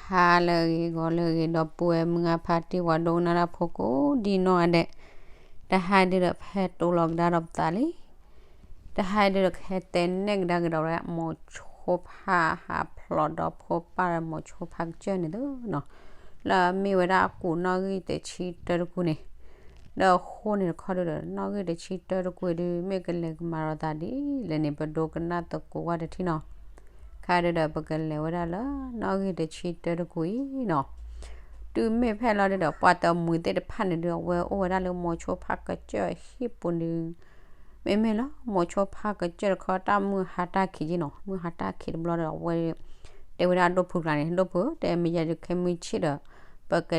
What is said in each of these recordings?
ဟါလၢအဂ့ၤ ဂီၤလၢအဂ့ၤ ဒီပုၢ်ဝဲၢ်မုၢ်ဂၤဖါတံၢ် ပှၤဒိကနၣ်တၢ်ဖိကိးဒံနီၢ်ဂၤဒဲး, တဟါဒုဒီး ပဟဲတိလီၤကဒါဒီးပသးလံ. တဟါဒုဒီး ကဟဲတဲနဲၣ်ကဒါက့ၤဒီးဝဲ မိၤဆိဖါဟးဖျိးဒီးဖိပၢ်ဒီးမိၤဆိဖါကစၢၢ်န့ၣ်သ့ၣ်နီၤ, လၢအမ့ၢ်ဝဲဒၣ်အကူးနီၣ်ဂံၢ်တဆံတၢတကူန့ၣ်, ဒီးအဃိန့ၣ်တခီဒုဒီး နီၣ်ဂံၢ်တဆံတၢတကူအံၤဒု မ့ၢ်ကလဲၤကမၤဒီးသးဒ်လဲၣ်န့ၣ် ပဒိကနၣ်သကိးဝဲတထံၣ်နီၤ. ခါဒုဒီး ပကလဲၤဝဲဒၣ်လၢနီၣ်ဂံၢ်တဆံတၢတကူအံၤနီၤ. တုၤမ့ၢ်ဖဲလီၤဒုဒီး ပှၤတမှံၤသ့ၣ်တဖၣ်န့ၣ်ဒု အဝဲအိၣ်ဝဲဒၣ်လၢမိၤဆိဖါကစၢၢ်ဟံၣ်ပူၤန့ၣ်, မ့မ့ၢ်လၢ မိၤဆိဖါကစၢၢ်တခီ တၢ်မုၢ်ဟါတၢ်ခံးက့နီၤ, မုၢ်ဟါတၢ်ခံးတဘျီဒီး အဝဲတဲဝဲဒၣ်ဒိၣ်ဖုကျါန့ၣ်, ဒိၣ်ဖုဧၢ တဲမ့ၢ်ယဲဒု ခဲမုၢ်ဆ့ၣ်ဒီး ပက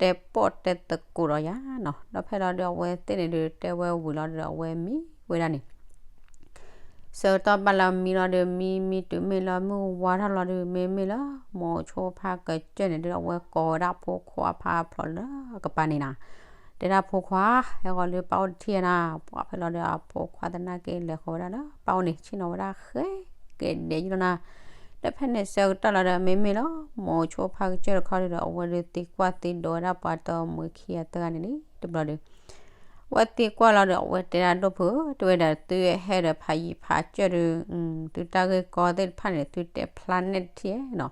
တဲပိာ်တဲသကိးဒီးယၤနီၤ. ဒီးဖဲလီၤဒု အဝဲသ့ၣ်န့ၣ်ဒု တဲဝဲဝံၤလီၤဒုဒီး အဝဲမံဝဲဒၣ်န့ၣ် ဆၢကတီၢ်ဘၣ်လၢမံလီၤဒု မံမံတုၤမ့ၢ်လၢမုၢ်ဝါထီၣ်လီၤဒု မ့မ့ၢ်လၢ မိၤဆိဖါကစၢၢ်န့ၣ်ဒု အဝဲကိးဝဲဒၣ်ဖိခွါဖးဖျိးလၢကပၤန့ၣ်နီၤ, တဲဒၣ်ဖိခွါ ဟဲဃီၤလၢပၢ်အိၣ်တထံၣ်ဧါနီၤ. ပှၤဖဲလီၤဒု အဖိခွါသနာ်က့လဲၤဃီၤဝဲဒၣ်လၢပၢ်အိၣ်န့ၣ် ဆ့ၣ်နီၤဝဲဒၣ်ဃဲကဲဒဲးယံလီၤနီၤ. ဒီးဖဲန့ၣ်ဆၢကတီၢ်လီၤဒီး မ့မ့ၢ်လၢ မိၤဆိဖါကစၢၢ်တခီဒုဒီး အဝဲဒုသံကွၢ်သံဒိးဝဲဒၣ်ပှၤတမှံၤခံဂၤသၢဂၤန့ၣ်လံတဘျီဒု အဝဲသံကွၢ်လီၤဒီး အဝဲတဲဒၣ်ဒိၣ်ဖုဧၢ တဲဝဲဒၣ် သုဟဲဒီးဖးယံာ်ဖးစၢၢ်ဒု, သုတၢ်ဂ့ၢ်ကီသ့ၣ်တဖၣ်န့ၣ် သုတဲဖျါနဲၣ်တထံၣ်နီၤ.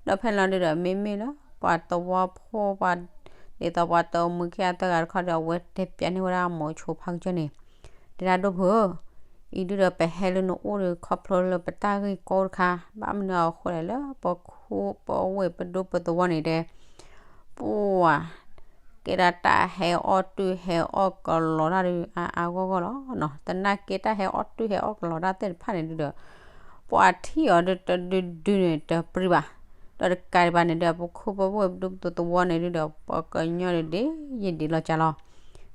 ဒီးဖဲလီၤဒုဒီး မ့မ့ၢ်လၢ ပှၤသဝီဖိပှၤ ဒ်သိးပှၤတမှံၤခံဂၤသၢဂၤတခီဒီး အဝဲတဲပျးန့ၢ်ဝဲဒၣ်မိၤဆိဖါကစၢၢ်န့ၣ်, တဲဒၣ်ဒိၣ်ဖုဧၢ အံၤဒုဒီးပဟဲလၢနအိၣ်ဒီး ခီဖျိလၢပတၢ်ဂ့ၢ်ကီတခါ, ဘၣ်မနုၤအဃိလဲၣ်လၢပခူပဝ့ၢ်ပဒူပသဝီန့ၣ်ဒီး ပှၤ ကဲဒၣ်တၢ်ဟဲအီၣ်တုာ်ဟဲအီၣ်ကလီၤတၢ်ဒု အါအါဂီၢ်ဂီၢ်လီၤနီၤ. သနာ်က့တၢ်ဟဲအီၣ်တုာ်ဟဲအီၣ်ကလီၤတၢ်သ့ၣ်တဖၣ်န့ၣ်ဒုဒီး ပှၤထံၣ်အီၤဒုတဒုဒုန့ၣ်တပြံဘၣ်. ဒီးတကးဒံးဘၣ်န့ၣ်ဒု ပခူပဝ့ၢ်ပဒူပသဝီန့ၣ်ဒုဒီး ပှၤကညီဒုဒ်ယံာ်ဒံးလီၤကၢ်လီၤ.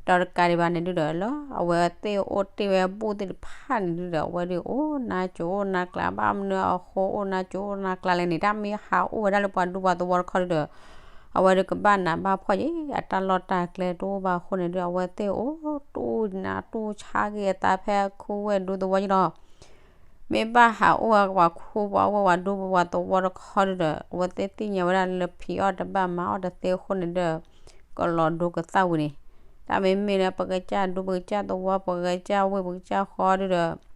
ဒီးတကးဒံးဘၣ်န့ၣ်ဒုဒီး လၢအဝဲသ့ၣ်အိၣ်တ့ၢ်ဝဲဘူၣ်သ့ၣ်တဖၣ်န့ၣ်ဒုဒီး အဝဲဒုအိၣ်နါစိၤအိၣ်နါကျါ ဘၣ်မနုၤအဃိအိၣ်နါစိၤအိၣ်နါကျါလဲၣ်န့ၣ် တၢ်မ့ၢ်ဟးအိၣ်ဝဲဒၣ်လၢပှၤဒူပှၤသဝီတခီဒုဒီး အဝဲဒုကဘၣ်နးဘၣ်ဖှီၣ်ယံၤ အတၢ်လီၢ်တၢ်ကျဲတအိၣ်ဘၣ်အဃိန့ၣ်ဒု အဝဲသ့ၣ်အိၣ်တူၢ်နးတူၢ်ဆါက့ၤအသးဖဲခူဝ့ၢ်ဒူသဝီယံၤလီၤ. မ့ၢ်ဘၣ်ဟးအိၣ်ဝဲပှၤခူပှၤဝ့ၢ်ပှၤဒူပှၤသဝီတခီဒုဒီး အဝဲသ့ၣ်သ့ၣ်ညါဝဲဒၣ်လၢဖံးအီၣ်တဘၣ်မၤအီၣ်တသ့အဃိန့ၣ်ဒီး ကလီၤဒိကသၣ်ဝံၤန့ၣ် တၢ်မ့မ့ၢ်လၢပကစၢ်ဒူပကစၢ်သဝီပကစၢ်ဝ့ၢ်ပကစၢ်ဃီဒုဒီး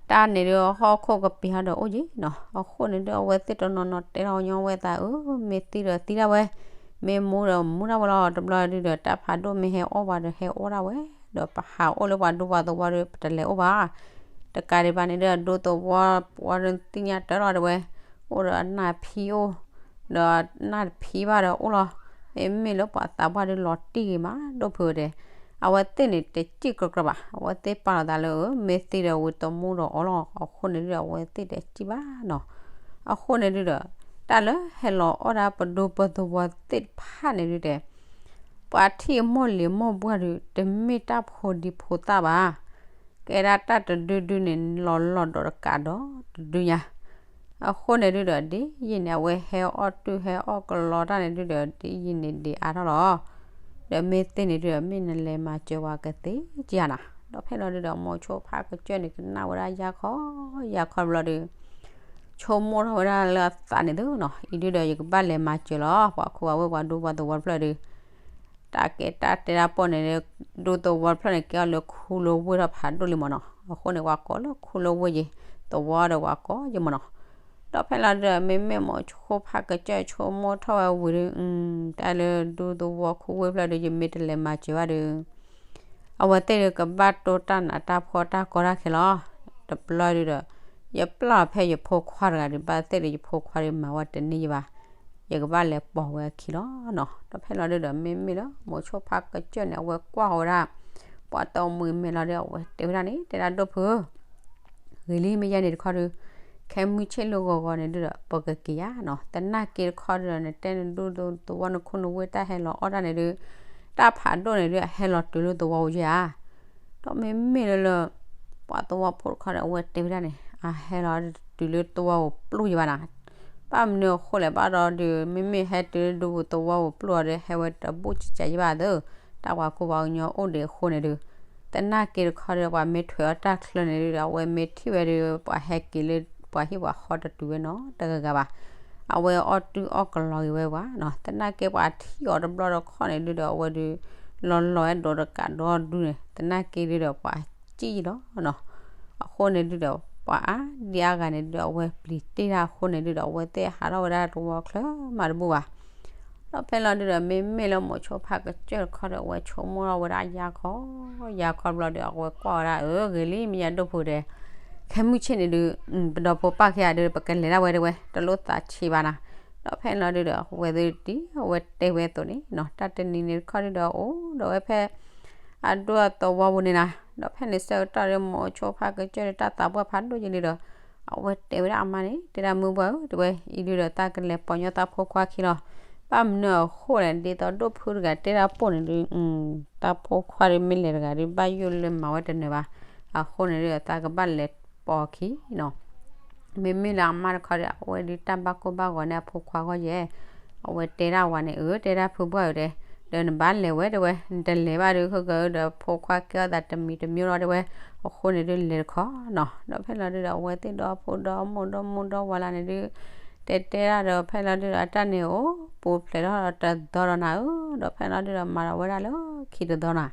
တၢ်န့ၣ်ဒုး ဟီၣ်ခိၣ်ကပံာ်ဟီဒီးအိၣ်ယံၤနီၤ. အဃိန့ၣ်ဒုး အဝဲသ့ၣ်တနီၤနီၤတဲထီၣ်ညီဝဲသးဧၢ, မ့ၢ်သံဒီးသံဒၣ်ဝဲ, မ့ၢ်မူဒီးမူဒၣ်ဝဲလီၤ. တဘျီဒုးဒီး တၢ်ဖးဒိၣ်မ့ၢ်ဟဲအီၣ်ဘၣ်ဒီးဟဲအီၣ်ဒၣ်ဝဲ, ဒီးပဟးအိၣ်လၢပှၤဒူပှၤသဝီဒီး ပတလဲၤအိၣ်ဘၣ်. တကးဒံးဘၣ်န့ၣ်ဒုး ဒူသဝီပှၤဒုးသ့ၣ်ညါတၢ်လီၤတဲဝဲ, အိၣ်ဒီးအနၢ်ဖံးအိၣ်, ဒီးနၢ်တဖံးဘၣ်ဒီးအိၣ်လီၤ. မ့မ့ၢ်လၢပှၤသးပှၢ်ဒုးလီၤတံၢ်ဂ့ၤမး ဒိၣ်ဖုတဲ အဝဲသ့ၣ်န့ၣ် တစံၣ်ကြၢကြၢဘၣ်. အဝဲသ့ၣ်ပာ်လီၤသးလၢ မ့ၢ်သံဒီးဝံၤတမူဒီးအီၤလီၤ. အဃိန့ၣ်ဒုးဒီး အဝဲသ့ၣ်တစံၣ်ဘၣ်နီၤ. အဃိန့ၣ်ဒုးဒီး တၢ်လၢဟဲလီၤအီၣ်ဒၣ်ပဒူပသဝီသ့ၣ်တဖၣ်န့ၣ်ဒုးတဲ ပှၤထံၣ်အမိၢ်လံၤမိၢ်ပှၢ်ဒုး တမ့ၢ်တၢ်ဖိဒံဖိသၣ်ဘၣ်. ကဲဒၣ်တၢ်တဒုဒုန့ၣ် လီၤလီၤဒီးတကးဒီးတဒုညါ အဃိန့ၣ်ဒုးဒီး ဒ်ယံာ်န့ၣ် အဝဲဟဲအီၣ်တုၢ်ဟဲအီၣ်ကလီတၢ်န့ၣ်ဒုးဒီး ဒ်ယံာ်န့ၣ်ဒံးအါထီၣ်လီၤ. ဒီးမ့ၢ်သ့န့ၣ်ဒုးဒီး မ့ၢ်နလဲၤမၤစၢၤဝဲကသ့ကယၤနီၤ. ဒီးဖဲလီၤဒုးဒီး မိၤဆိဖါကစၢၢ်န့ၣ် ကနၣ်ဝဲဒၣ်ယၢ်ခီယၢ်ခီတဘျီဒီး ဆိကမိၣ်ထီၣ်ဝဲဒၣ်လၢအသးန့ၣ်သ့နီၤ, အံၤဒုးဒီး ယကဘၣ်လဲၤမၤစၢၤလီၤ ပှၤခူပှၤဝ့ၢ်ပှၤဒူပှၤသဝီတဖျၢၣ်ဒုး တၢ်ကဲတၢ်တဲတၢ်ပီၣ်န့ၣ် ဒူသဝီတဖျၢၣ်န့ၣ် ကဲအီၤလၢခူလၢဝ့ၢ်ထီၣ်ဖးဒိၣ်လံမ့ၢ်နီၤ. အဃိန့ၣ် ပှၤကိးလၢခူလၢဝ့ၢ်ယံၤ သဝီဒီးပှၤကိးယံၤမ့ၢ်နီၤ. ဒီးဖဲလီၤဒုးဒီး မ့မ့ၢ်မိၤဆိဖါကစၢၢ်ဆိကမိၣ်ထီၣ်ဝဲဝံၤဒီး တၢ်လၢဒူသဝီခူဝ့ၢ်ဖျၢၣ်ဒီး ယမ့ၢ်တလဲၤမၤစၢၤဘၣ်ဒီး အဝဲသ့ၣ်ဒီးကဘၣ်တိၢ်တၢ်နးတၢ်ဖှီၣ်တၢ်ကီတၢ်ခဲလီၤ. တဘျီဒုးဒီး ယပျၢ်ဖဲယဖိခွါတဂၤဒီး ဘၣ်သ့ၣ်ဒီးယဖိခွါဒီးမၤဝဲတန့ၢ်ယဘၣ်, ယကဘၣ်လဲၤပိာ်ဝဲအခံလီၤနီၤ. ဒီးဖဲလီၤဒုးဒီး မ့မ့ၢ်လၢ မိၤဆိဖါကစၢၢ်န့ၣ် အဝဲကွၢ်ဝဲဒၣ် ပှၤတမှံၤမဲာ်လီၤဒီး အဝဲတဲဝဲဒၣ်န့ၣ် တဲဒၣ်ဒိၣ်ဖု ဂ့ၤလံမ့ၢ်ယဲန့ၣ်တခီဒီး ခဲမုၢ်ဆ့ၣ်လၢဂီၤဂီၤန့ၣ်ဒုးဒီး ပကက့ၤယၤနီၤ. သနာ်က့တခီဒုးဒီး နတဲနဒူသဝီနခူနဝ့ၢ်တၢ်ဟဲလီၤအီၣ်တၢ်န့ၣ်ဒုး တၢ်ဖးဒိၣ်န့ၣ်ဒုး အဟဲလီၤတုၤလၢသဝီအိၣ်ယဲဧါ. ဒီးမ့မ့ၢ်လၢလၢ ပှၤသဝီဖိတခီဒီး အဝဲတဲဝဲဒၣ်န့ၣ် အဟဲလီၤတုၤလၢသဝီအိၣ်ပျိၢ်ယဲဘၣ်နီၤ. ဘၣ်မနုၤအဃိလဲၣ်ဘၣ်ဒီးဒုး မ့မ့ၢ်ဟဲတုၤလၢဒူပူၤသဝီအိၣ်ပျိၢ်အီၤဒီး ဟဲဝဲတဘူၣ်စံးစၢ်ယဲဘၣ်သ့ၣ် တၢ်ပှၤခူပှၤကညီအိၣ်ဒံးအဃိန့ၣ်ဒုး သနာ်က့တခီဒီး ပှၤမ့ၢ်ထွဲးအီၣ်တၢ်ချၢန့ၣ်ဒုးဒီး အဝဲမ့ၢ်ထံၣ်ဝဲဒီး ပှၤဟဲက့ၤလၢပှၤဟံၣ်ပှၤဃီတတုၤဝဲနီတဂၤဂၤဘၣ်. အဝဲအီၣ်တုၢ်အီၣ်ကလီၤဂ့ၤဝဲဝဲနီၤ, သနာ်က့ပှၤထံၣ်အီၤတဘျီဒီးခီၣ်န့ၣ်ဒုဒီး အဝဲဒုး လီၤလီၤဝဲဒိးတကးဒီဒူၣ်န့ၣ် သနာ်က့ဒုဒီး ပှၤစံၣ်လီၤနီၤ. အဃိန့ၣ်ဒုဒီး ပှၤအါဒံအါဂၤန့ၣ်ဒုဒီး အဝဲပျံၤတ့ၢ်တၢ်အဃိန့ၣ်ဒုဒီး အဝဲသ့ၣ်ဟးထီၣ်ဝဲဒၣ်တဝီချၢမးတဘူၣ်ဘၣ်. ဒီးဖဲလီၤဒုဒီး မ့မ့ၢ်လၢမိၤဆိဖးကစၢၢ်တခီဒီး အဝဲဆိကမိၣ်ထီၣ်ဝဲဒၣ်ယါခီ, ယါခီဘျီဒီး အဝဲကွၢ်ဝဲဒၣ် အၢ ဂ့ၤလံ မ့ၢ်ယါဒိၣ်ဖိတဲ, ခဲမုၢ်ဆ့ၣ်န့ၣ်ဒုး ပဒီဖိပၢ်ခံဂၤဒုး ပကလဲၤဒၣ်ဝဲတဲဝဲ တလိၣ်သးဆံးဘၣ်နၤ. ဒီးဖဲလီၤဒုဒီး အဝဲသ့ၣ်တံၢ် အဝဲတဲဝဲအသိးန့ၣ်နီၤ, တၢ်တနံၤန့ၣ်တခီဒုဒီး အိၣ်ဒီးဝဲဖဲ အဒိၣ်အသဝီပူၤန့ၣ်နၤ. ဒီးဖဲန့ၣ်ဆၢကတီၢ်ဒီး မိၤဆိဖးကစၢၢ်ဒီး တၢ်သးပှၢ်ဖးဒိၣ်ယံၤလံဒီး အဝဲတဲဝဲဒၣ်အမါန့ၣ် တဲဒၣ်မုၢ်ပှၢ်ဧၢ တဲဝဲ အံၤဒုဒီး သးကလဲၤပိာ်ညီသးဖိခွါခံလီၤ. ဘၣ်မနုၤအဃိလဲၣ် ဒ်သိးဒိၣ်ဖုတဂၤတဲဒၣ် ပိာ်န့ၣ်ဒုး သးဖိခွါဒီး မ့ၢ်လဲၤတဂၤဒီး ဘၣ်ယိၣ်လၢမၤဝဲတနၢၤဘၣ်. အဃိန့ၣ်ဒုး သးကဘၣ်လဲၤပိာ်အခံနီၤ. မ့မ့ၢ်လၢအမါတခီဒီး အဝဲဒုးတၢ်ဘၣ်ကိၢ်ဘၣ်ဂီၤန့ၢ်အဖိခွါဂီၢ်ယဲၢ်, အဝဲတဲဒၣ်ဝဲန့ၣ် အၢ တဲဒၣ်ဖုပှၢ်ဧၢတဲ, ဒီးနဘၣ်လဲၤဝဲတဲဝဲ, နတလဲၤဘၣ်ဒီး ခဲကဒီး ဖိခွါကဲထီၣ်သးတမံၤတမံၤလီၤတဲဝဲ. အဃိန့ၣ်ဒုးလဲၤတခီနီၤ. ဒီးဖဲလီၤဒုဒီး အဝဲသ့ၣ်ဒီဖိဒီမိၢ်ဒီမိၢ်ဒီဝၤလၢန့ၣ်ဒုး တဲတဲဒၣ်ဒီး ဖဲလီၤဒုဒီး အတၢ်န့ၣ်အိၣ်ပူၤဖျဲးထီၣ်တသီဒီးနၤဧၢ, ဒီးဖဲလီၤဒုဒီး မၤဒီးဝဲဒၣ်လၢခံတသီနၤ.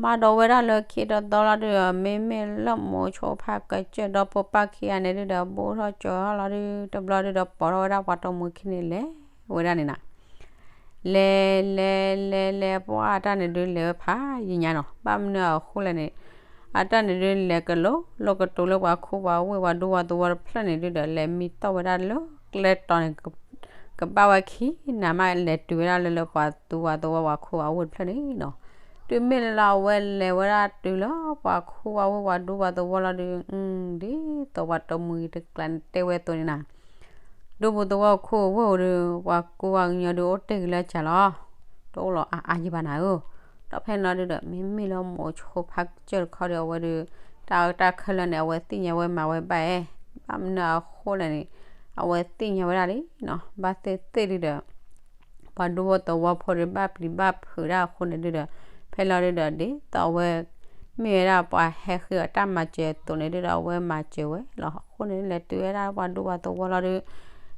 မၤဒီးဝဲဒၣ်လၢခံတသီလီၤဒုဒီး မ့မ့ၢ်လၢမိၤဆိဖးကစၢၢ်ဒီဖိပၢ်ခံဂၤန့ၣ်ဒုဒီး ဘူးထီၣ်စၢၤထီၣ်လီၤဒု တဘျီဒုဒီး ပိာ်ထီၣ်ဝဲဒၣ်ပှၤတမှံၤခံန့ၣ်လဲၤဝဲဒၣ်န့ၣ်နၤ. လဲၤလဲၤလဲၤလဲၤ ပှၢ်အတၢ်န့ၣ်ဒုးလဲၤဝဲဖးယံာ်ညါနီၤ, ဘၣ်မနုၤအဃိလဲၣ်န့ၣ် အတၢ်န့ၣ်ဒုးလဲၤကလိၤလိၤကတိၤလၢပှၤခူပှၤဝ့ၢ်ပှၤဒူပှၤသဝီတဖျၢၣ်န့ၣ်ဒုဒီး လဲၤမံတီၢ်ဝဲဒၣ်လၢကျဲတီၤန့ၣ် ကဘၣ်ဝဲခံနၤမး လဲၤတုၤဝဲဒၣ်လၢလၢပှၤသူပှၤသဝီပှၤခူပှၤဝ့ၢ်တဖျၢၣ်န့ၣ်နီၤ. တုၤမ့ၢ်လၢအဝဲလဲၤဝဲဒၣ်တုၤလၢပှၤခူပှၤဝ့ၢ်ပှၤဒူပှၤသဝီလီၤဒုး ဒ်သိးပှၤတမှံၤတကျါန့ၣ်တဲဝဲအသိးန့ၣ်နၤ ဒူပူၤသဝီခိၣ်ဝဲၢ်ဧိၤဒီး ပှၤကူပှၤကညီဒုးအိၣ်တ့ၢ်က့ၤလၢကၢ်လီၤ. တအိၣ်လီၤအါအါယံၤဘၣ်နၤဧၢ. ဒီးဖဲန့ၣ်လီၤဒုဒီး မ့မ့ၢ်လၢမိၤဆိဖးကစၢၢ်တခီဒီး အဝဲဒုး တၢ်အတၢ်ခဲလၢာ်န့ၣ် အဝဲသ့ၣ်ညါဝဲမၤဝဲဘၣ်အဲၣ်, ဘၣ်မနုၤအဃိလဲၣ်န့ၣ် အဝဲသ့ၣ်ညါဝဲဒၣ်လံနီၤ, ဘၣ်သ့ၣ်သ့ၣ်ဒုဒီး ပှၤဒူဖိသဝီဖိဒီး ဘၣ်ပျံၤဘၣ်ဖုးဒၣ်အဃိန့ၣ်ဒုဒီး ဖဲလီၤဒုဒီး ဒ်သိးအဝဲ မ့ၢ်ဝဲဒၣ်ပှၤဟဲဃ့အီၤတၢ်မၤစၢၤအသိးန့ၣ်ဒုဒီး အဝဲမၤစၢၤဝဲလီၤ. အဃိန့ၣ် လဲၤတုၤဝဲဒၣ်ပှၤဒူပှၤသဝီလီၤဒုး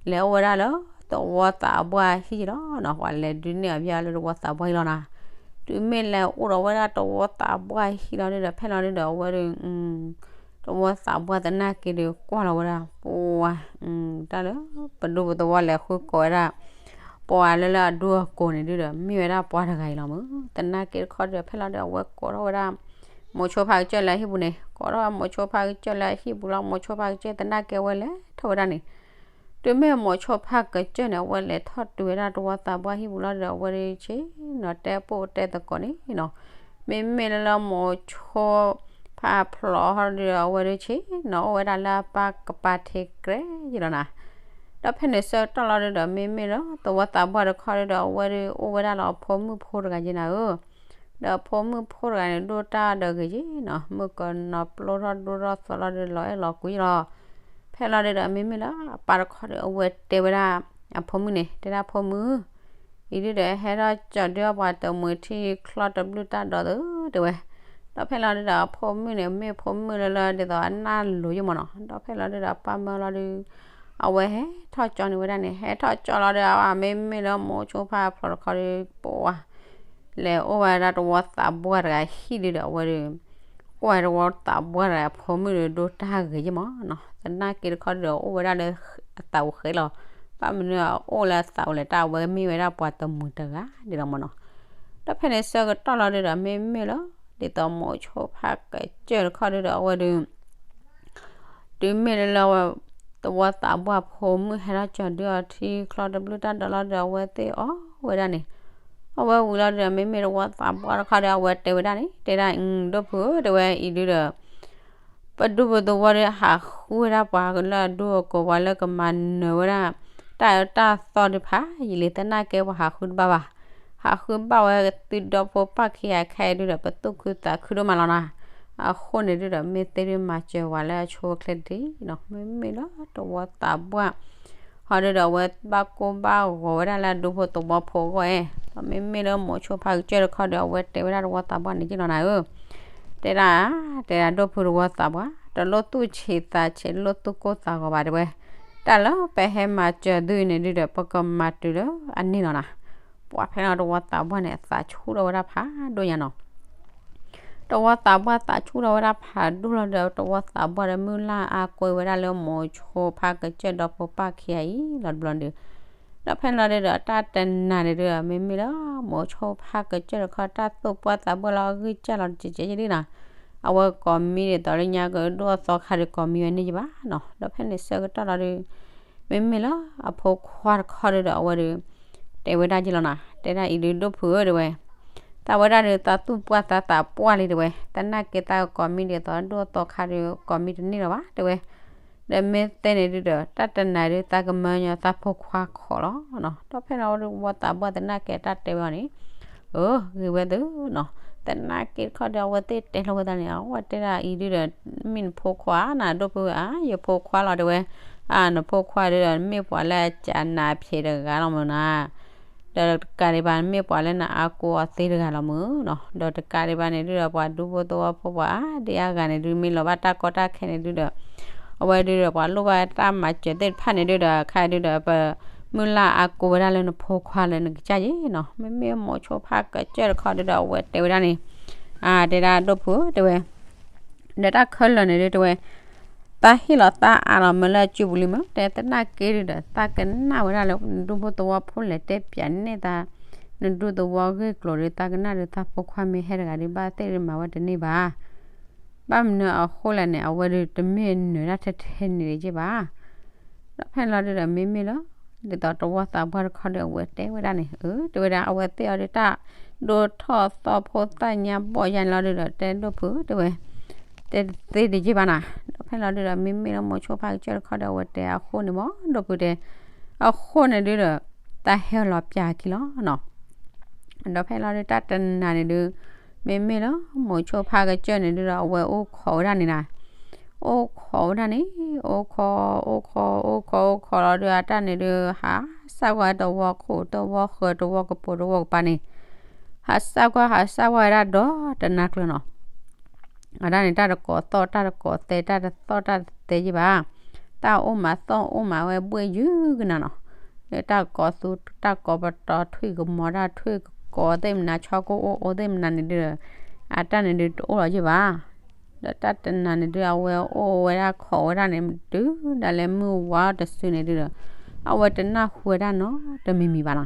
လဲၤအိၣ်ဝဲဒၣ်လၢ သဝီသးပှၢ်ဟံၣ်လီၤနီၤ, ပှၤလဲၤဒုးနဲၣ်အီၤဘၣ်လၢသဝီသးပှၢ်ဟံၣ်လီၤနၤ. တုၤမ့ၢ်လဲၤအိၣ်ဒီးဝဲဒၣ်သဝီသးပှၢ်ဟံၣ်လီၤဒုဒီး ဖဲလီၤဒုဒီး အဝဲဒုး သဝီသးပှၢ်သနာ်က့ဒုး ကွၢ်လီၤဝဲဒၣ် ပှၤ တၢ်လၢ ပဒူပသဝီလဲၤဃုကိးဝဲဒၣ် ပှၤလၢလၢအဒူအကိးန့ၣ်ဒုဒီး မ့ၢ်ဝဲဒၣ်ပှၤတဂၤအံၤလီၤမုၢ်. သနာ်က့တခီဒီး ဖဲလီၤဒုး အဝဲကိးထီၣ်ဝဲဒၣ် မိၤဆိဖးကစၢၢ်လၢအဟံၣ်ပူၤန့ၣ်, ကိးထီၣ်ဝဲမိၤဆိဖးကစၢၢ်လၢအဟံၣ်ပူၤလီၤ. မိၤဆိဖးကစၢၢ်သနာ်က့ဝဲလဲၤထီၣ်ဝဲဒၣ်န့ၣ် တုၤမ့ၢ်မိၤဆိဖးကစၢၢ်န့ၣ် အဝဲလဲၤထီၣ်တုၤဝဲဒၣ်သဝီသးပှၢ်ဟံၣ်ပူၤလီၤဒီး အဝဲဒုးဆ့ၣ်နီၤတဲပိၢ်တဲသကိးန့ၣ်နီၤ, မ့မ့ၢ်လၢလၢမိၤဆိဖးဖျိးဟီၣ်ဒုဒီး အဝဲဒုးဆ့ၣ်နီၤအိၣ်ဝဲဒၣ်လၢအပၢ်ကပၤထံးကြဲယံၤလီၤနၤ. ဒီးဖဲန့ၣ်ဆၢကတီၢ်လီၤဒုဒီး မ့မ့ၢ်လၢသဝီသးပှၢ်တခီဒုဒီး အဝဲဒုးအိၣ်ဝဲဒၣ်လၢအဖိမုၣ်ဖိတဂၤယဲၢ်နၤဧၢ. ဒီးအဖိမုၣ်ဖိတဂၤန့ၣ် ဒိၣ်တၢ်ဒီးဂ့ၤယဲၢ်နီၤ, မုၣ်ကနီၤပျိထီၣ်ဒိၣ်ထီၣ်သီလီၤဒုး လီၤအဲၣ်လီၤကွံလီၤ. ဖဲလီၤဒုဒီး မ့မ့ၢ်လၢအပၢ်တခီဒီး အဝဲတဲဝဲဒၣ် အဖိမုၣ်န့ၣ် တဲဒၣ်ဖိမုၣ် အံၤဒုဒီး ဟဲထီၣ်ကၠီၤဒုအီၣ်ပှၤတမှံၤထံချီတဘျုးတၢ်ဒီးသုတဲဝဲ. ဒီးဖဲလီၤဒုဒီး အဖိမုၣ်န့ၣ် မ့ၢ်ဖိမုၣ်လၢလၢဒ်သိးအနၢ်လိၤယဲၢ်မးနီၤ. ဒီးဖဲလီၤဒုဒီး အပၢ်မၢလီၤဒု အဝဲဟဲထီၣ်ကၠီန့ၣ်ဝဲဒၣ်န့ၣ် ဟဲထီၣ်ကၠီလီၤဒီး အမ့မ့ၢ်လၢမိၤဆိဖးဖျိးတခီဒီး ပဝါ လဲၤအိၣ်ဝဲဒၣ်သဝီသးပှၢ်တဂၤဟံၣ်ဒုဒီး အဝဲဒုး ကွၢ်သဝီသးပှၢ်တဂၤအဖိမုၣ်ဒီး ဒိၣ်တၢ်ဂ့ၤယဲၢ်မးနီၤ. သနာ်က့တခီဒီး အိၣ်ဝဲဒၣ်လၢအသးအိၣ်ဃဲလီၤ. ဘၣ်မနုၤအအိၣ်လၢအသးအိၣ်လဲၣ် တၢ်အဝဲမ့ၢ်ဝဲဒၣ်ပှၤတမှံၤတဂၤဒ်လီၤမးနီၤ. ဒီးဖဲန့ၣ်ဆၢကတီၢ်လီၤဒုဒီး မ့မ့ၢ်လၢ ဒ်သိးမိၤဆိဖးကစၢၢ်တခီဒုဒီး အဝဲဒုး တုၤမ့ၢ်လၢ သဝီသးပှၢ်ဖိမုၣ်ဟဲထီၣ်ကၠီၤဒုအီၤထံချီတဘျုးတၢ်ဒီးလီၤဒီး အဝဲသ့ၣ်အီၣ်ဝဲဒၣ်န့ၣ်, အဝဲဝံၤလီၤဒုဒီး မ့မ့ၢ်သဝီသးပှၢ်တခီဒီး အဝဲတဲဝဲဒၣ်န့ၣ် တဲဒၣ် ဒိၣ်ဖုဧၢ တဲဝဲအံၤဒုဒီး ပဒူပသဝီဒီး ဟးဃုဝဲဒၣ်ပှၤလၢအဒူအကိး ပှၤလၢကမၤနၢၤဝဲဒၣ် တၢ်အၢတၢ်သီဒုးဖးယံာ်လံ သနာ်က့ပှၤဟးဃုတဘၣ်ဘၣ်. ဟးဃုဘၣ်ဝဲသုဒီဖိပၢ်ခံဂၤခဲအံၤဒုဒီး ပသူၣ်ခုသးခုဒိၣ်မးလီၤနၤ. အဃိန့ၣ်ဒုဒီး မ့ၢ်သ့ဒုးမၤစၢၤဝဲလၢအဆိအချ့တထံၣ်နီၤ, မ့မ့ၢ်လၢသဝီသးပှၢ် ဟီဒုဒီး အဝဲဘၣ်ကိၢ်ဘၣ်ဂီၤဝဲဒၣ်လၢအဒူဖိသဝီဖိအဂီၢ်အဲၣ်, ဒီးမ့မ့ၢ်လၢမိၤဆိဖးကစၢၢ်တခီဒီး အဝဲတဲဝဲဒၣ်သဝီသးပှၢ်န့ၣ်ယ့ၢ်လီၤနၤဧၢ, တဲဒၣ် တဲဒၣ်ဒိၣ်ဖုသဝီသးပှၢ် တလိၣ်သူၣ်ဆံးသးဆံး တလိၣ်သူၣ်ကိၢ်သးဂီၤဘၣ်တဲဝဲ, တၢ်လၢပဟဲမၤစၢၤသုန့ၣ်ဒုဒီး ပကမၤတုၤလၢအန့ၢ်လီၤနၤ. ပှၤဖဲလီၤတဝီသးပှၢ်န့ၣ် အသးဆူၣ်ထီၣ်ဝဲဒၣ်ဖးဒိၣ်ညါနီၤ. တဝီသးပှၢ်သးဆူၣ်ထီၣ်ဝဲဒၣ်ဖးဒိၣ်လီၤဒီး တဝီသးပှၢ်ဒီးမုၢ်လၢ်အါကွဲဝဲဒၣ်လၢမိၤဆိဖးကစၢၢ်ဒီဖိပၢ်ခံဂၤအံၤလီၤတဘျီဒီး ဒီးဖဲလီၤဒုဒီး တၢ်တနၤန့ၣ်ဒုဒီး မ့မ့ၢ်လၢမိၤဆိဖးကစၢၢ်တခီ တၢ်သူၣ်ပှၢ်သးပှၢ်လီၤအဂံၢ်စၢ်လီၤတကဲးကဲးဒ်နီၤ. အဝဲကိးမံၤဒ်သိးလၢညါကဒိၣ်အသီခါဒီးကိးမံၤဝဲန့ၢ်ယဘၣ်နီၤ. ဒီးဖဲန့ၣ်ဆၢကတီၢ်လီၤဒု မ့မ့ၢ်လၢအဖိခွါတခီဒုဒီး အဝဲဒု တဲဝဲဒၣ်ယလီၤနၤ, တဲဒၣ်အံၤဒု ဒိၣ်ဖုဧၢ တဲဝဲ, တၢ်ဝဲဒၣ်ဒု သးသူၣ်ပှၢ်သးသးပှၢ်လံ တဲဝဲ, သနာ်က့သးကကိးမံၤဒ်သိးဒိၣ်အသီခါဒီးကိးမံၤတန့ၢ်လၢၤဘၣ် တဲဝဲ. ဒီးမ့ၢ်သ့န့ၣ်ဒုဒီး တၢ်တနၤဒု သးကမၢညီသးဖိခွါခိးလီၤနီၤ. ဒီးဖဲလီၤဒု ဝီသးပှၢ်သနာ်က့တၢ်တဲဝဲအီၤန့ၣ်, အၢ ဂ့ၤဝဲသုနီၤ. သနာ်က့တခီဒီး အဝဲသ့ၣ်တဲလိာ်ဝဲသးန့ၣ် အဝဲတဲဒၣ်အံၤဒုဒီး မ့ၢ်နဖိခွါနၤ ဒိၣ်ဖုဧၢ, ယဖိခွါလီၤ တဲဝဲ. အၢ နဖိခွါဒုဒီး မ့ၢ်ပှၤလၢအကးနၤဖျဲးတဂၤလီၤမုၢ်နၤ ဒီးတကးဒံးဘၣ် မ့ၢ်ပှၤလၢနအါကိးအီၤသ့တဂၤလီၤမုၢ်နီၤ. ဒီးတကးဒံးဘၣ်န့ၣ်ဒုဒီး ပှၤဒူဖိသဝီဖိပှၤအါဒံအါဂၤန့ၣ်ဒု မ့ၢ်လီၤဘၣ်တၢ်ကီတၢ်ခဲန့ၣ်ဒုဒီး အဝဲဒုဒီး ပှၤလိၣ်ဘၣ်တၢ်မၤစၢၤသ့ၣ်တဖၣ်န့ၣ်ဒုဒီး ခဲဒုဒီး ပမုၢ်လၢ်အါကိးဝဲဒၣ်လၢနဖိခွါလၢနကစၢ်ယ့ၣ်နီၤ. မ့မ့ၢ်မိၤဆိဖးကစၢၢ်တခီဒုဒီး အဝဲတဲဝဲဒၣ်န့ၣ်, အါ တဲဒၣ်ဒိၣ်ဖုဧၢ တဲဝဲ ဒီးတၢ်ခဲလၢာ်န့ၣ်ဒု တဲဝဲ, သးဟ့ၣ်လီၤသးအါလီၤမၢလၢအစုပူၤလံမၢ်, တဲသနာ်က့ဒုဒီး သးကနၣ်ဝဲဒၣ်လၢနဒူဖိသဝီဖိလဲၤတဲပၠးန့ၢ်သး နဒူသဝီဂ့ၢ်ကျိၤဒီး သးကနၣ်ဒုးသးဖိခွါမ့ၢ်ဟဲတဂၤဒီး ဘၣ်သ့ၣ်ဒုးမၤဝဲတန့ၢ်ဘၣ်. ဘၣ်မနုၤအဃိလဲၣ်န့ၣ် အဝဲဒုးတမ့ၢ်နၢၤတၢ်ထဲထဲန့ၣ်ဒံးက့ဘၣ်. ဒီးဖဲလီၤဒုဒီး မ့မ့ၢ်လၢ ဒ်သိးတဝီသးပှၢ်တခီဒီး အဝဲတဲဝဲဒၣ်န့ၣ်, အၢ တဲဝဲဒၣ် အဝဲသ့ၣ်အီၤဒုးတၢ်ဒိၣ်ထီၣ်သီဖိသၣ်ညါဘီၣ်ယါန့ၣ်လီၤဒုဒီး တဲဒိၣ်ဖု တဲဝဲ, တဲသ့တယ့ၢ်ဘၣ်နၤ. ဒီးဖဲလီၤဒုဒီး မ့မ့ၢ်လၢမိၤဆိဖးကစၢၢ်တခီဒီး အဝဲတဲအဃိန့ၣ်မၢ် ဒိၣ်ဖုတဲ, အဃိန့ၣ်ဒုဒီး တၢ်ဟဲလီၤပၠးခံလီၤနီၤ. ဒီးဖဲလီၤဒုး တၢ်တနၤန့ၣ်ဒုး မ့မ့ၢ်လၢမိၤဆိဖးကစၢၢ်န့ၣ်ဒုဒီး အဝဲအိၣ်ခိးဝဲဒၣ်န့ၣ်နၤ, အိၣ်ခိးဝဲဒၣ်န့ၣ်, အိၣ်ခိး အိၣ်ခိး အိၣ်ခိးလီၤဒုး အတၢ်န့ၣ်ဒုး ဟးစၢ်ကွၢ်တဝီခိၣ် တဝီဃၢၤ တဝီကပိာ် တဝီကပၤန့ၣ်, ဟးစၢ်ကွၢ် ဟးစၢ်ကွၢ်ဝဲဒၣ်ဒီးတနၤကျၢၤနီၤ. အတၢ်န့ၣ် တၢ်တကိးသီၣ် တၢ်တကိးသဲ တၢ်တသီၣ်တၢ်တသဲယ့ၢ်ဘၣ်. တၢ်အိၣ်မးသီၣ်အိၣ်မးဝဲဘှ့ၣ်ယုၢ်ကနၤနီၤ. ဒီးတၢ်ကိးသူ တၢ်ကိးပတီၤ ထွံၣ်ကမီၤ တၢ်ထွံၣ်ကကိးသ့ၣ်မနၤ ဆီကိၣ်အိၣ်အိၣ်သ့ၣ်မနၤန့ၣ်ဒုး အတၢ်န့ၣ်ဒုးတအိၣ်လီၤယ့ၢ်ဘၣ်. ဒီးတၢ်တနၤန့ၣ်ဒုး အဝဲအိၣ်ဝဲဒၣ်ခိးဝဲဒၣ်န့ၣ် တုၤဒၣ်လဲာ်မုၢ်ဝါတစုန့ၣ်ဒုးဒီး အဝဲတနၢ်ဟူဝဲဒၣ်နီတမံၤမံၤဘၣ်နီၤ.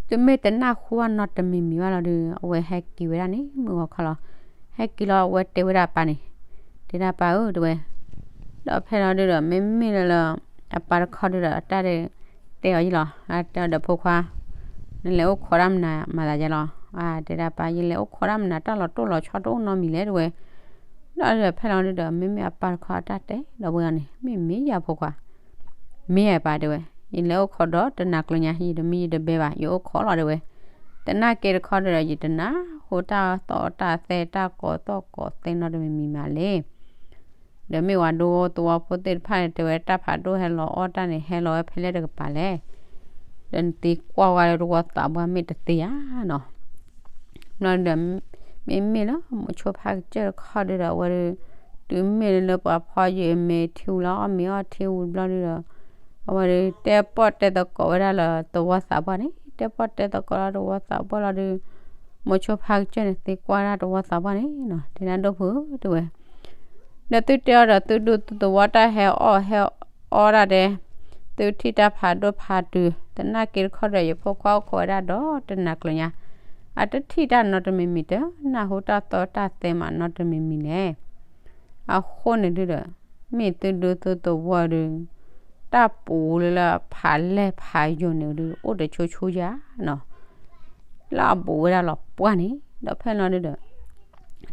တုၤမ့ၢ်တနၢ်ဟူဘၣ်နီတမံၤမံၤဘၣ်လီၤဒုး အဝဲဟဲက့ၤဝဲဒၣ်န့ၣ် မုၢ်ဂီၤခီလီၤ. ဟဲက့ၤလီၤ အဝဲတဲဝဲဒၣ်အပၢ်န့ၣ်, တဲဒၣ်ပၢ်ဧၢ တဲဝဲ, ဒီးဖဲလီၤဒုးဒီး မ့မ့ၢ်လၢလၢ အပၢ်တခီဒုးဒီး တၢ်တဲအီၤယ့ၢ်လီၤ. အတဲအီၤဒီး ဖိခွါ, နလဲၤအိၣ်ခိးတၢ်မနုၤမၤသးယဲလီၤ. အါ တဲဒၣ်ပၢ် ယလဲၤအိၣ်ခိးတၢ်မနုၤ တၢ်လီၤတိၢ်လီၤဆီတအိၣ်နီတမံၤလဲၣ် တဲဝဲ. ဒီးဖဲလီၤဒုးဒီး မ့မ့ၢ်အပၢ်တခီအတၢ်တဲဒီးဝဲအီၤန့ၣ် မ့ၢ်မ့ၢ်ယၤဖိခွါ မ့ၢ်ယၤပၢ်တဲဝဲ, ယလဲၤအိၣ်ခိးဒီးတနၤကျၢၤညါ ယတမံယတဘဲဘၣ် ယအိၣ်ခိးလီၤတဲဝဲ. သနာ်က့တခီဒီး ယတနၢ်ဟူတၢ်သီၣ်တၢ်သဲ တၢ်ကိးသီၣ်ကိးသဲနီတမံၤမံၤမးလဲၣ်. ဒီးမ့ၢ်ဝဲဒူသဝီဖိသ့ၣ်တဖၣ်န့ၣ် တဲဝဲ တၢ်ဖးဒိၣ်ဟဲလီၤအီၣ်တၢ်န့ၣ် ဟဲလီၤဝဲဖဲလဲၣ်တကပၤလဲၣ်. ဒီးနသံကွၢ်ဝဲလၢတဝီသးပှၢ်မ့ၢ်တသ့ဧါနီၤ. ဘျီဒီး မ့မ့ၢ်လၢမိၤဆိဖးကစၢၢ်တခီဒုးဒီး အဝဲဒုး တုၤမ့ၢ်လၢပှၤဖီယံာ်မ့ၤထံဝံၤလီၤ အီၣ်မ့ၤအီထံဝံၤဘျီဒုးဒီး အဝဲဒုး တဲပီၣ်တဲသကိးဝဲဒၣ်လၢသဝီသးပှၢ်န့ၣ် တဲပီၣ်တဲသကိးလၢသဝီသးပှၢ်လီၤဒုး မိၤဆိဖးကစၢၢ်န့ၣ် သံကွၢ်ဒၣ်သဝီသးပှၢ်န့ၣ်နီၤ တဲဒၣ်ဒိၣ်ဖု တဲဝဲ ဒီးသုတဲအီၤဒီး သုဒူသုသဝီတၢ်ဟဲအီၣ်ဟဲအီဒၣ်ဒဲး, သုထံၣ်တၢ်ဖးဒိၣ်ဖးတုၤ, သနာ်က့တခီဒီး ယဖိခွါအိၣ်ခိးဝဲဒၣ်ဒီးတနၤကျၢၤညါ, အတထံၣ်တၢ်နီတမံၤမံၤ တနၢ်ဟူတၢ်သီတၢ်သဲမးနီတမံၤမံၤလဲၣ်. အဃိန့ၣ်ဒုဒီး မ့ၢ်သုဒူသုသဝီဒုး တၢ်ပူၤလၢလၢဖးလဲၢ်ဖးယိာ်န့ၣ်ဒုး အိၣ်တဆိဆိယါနီၤ လၢအဘူးဝဲဒၣ်လီၤပှၢ်န့ၣ် ဒီးဖဲလီၤဒုဒီး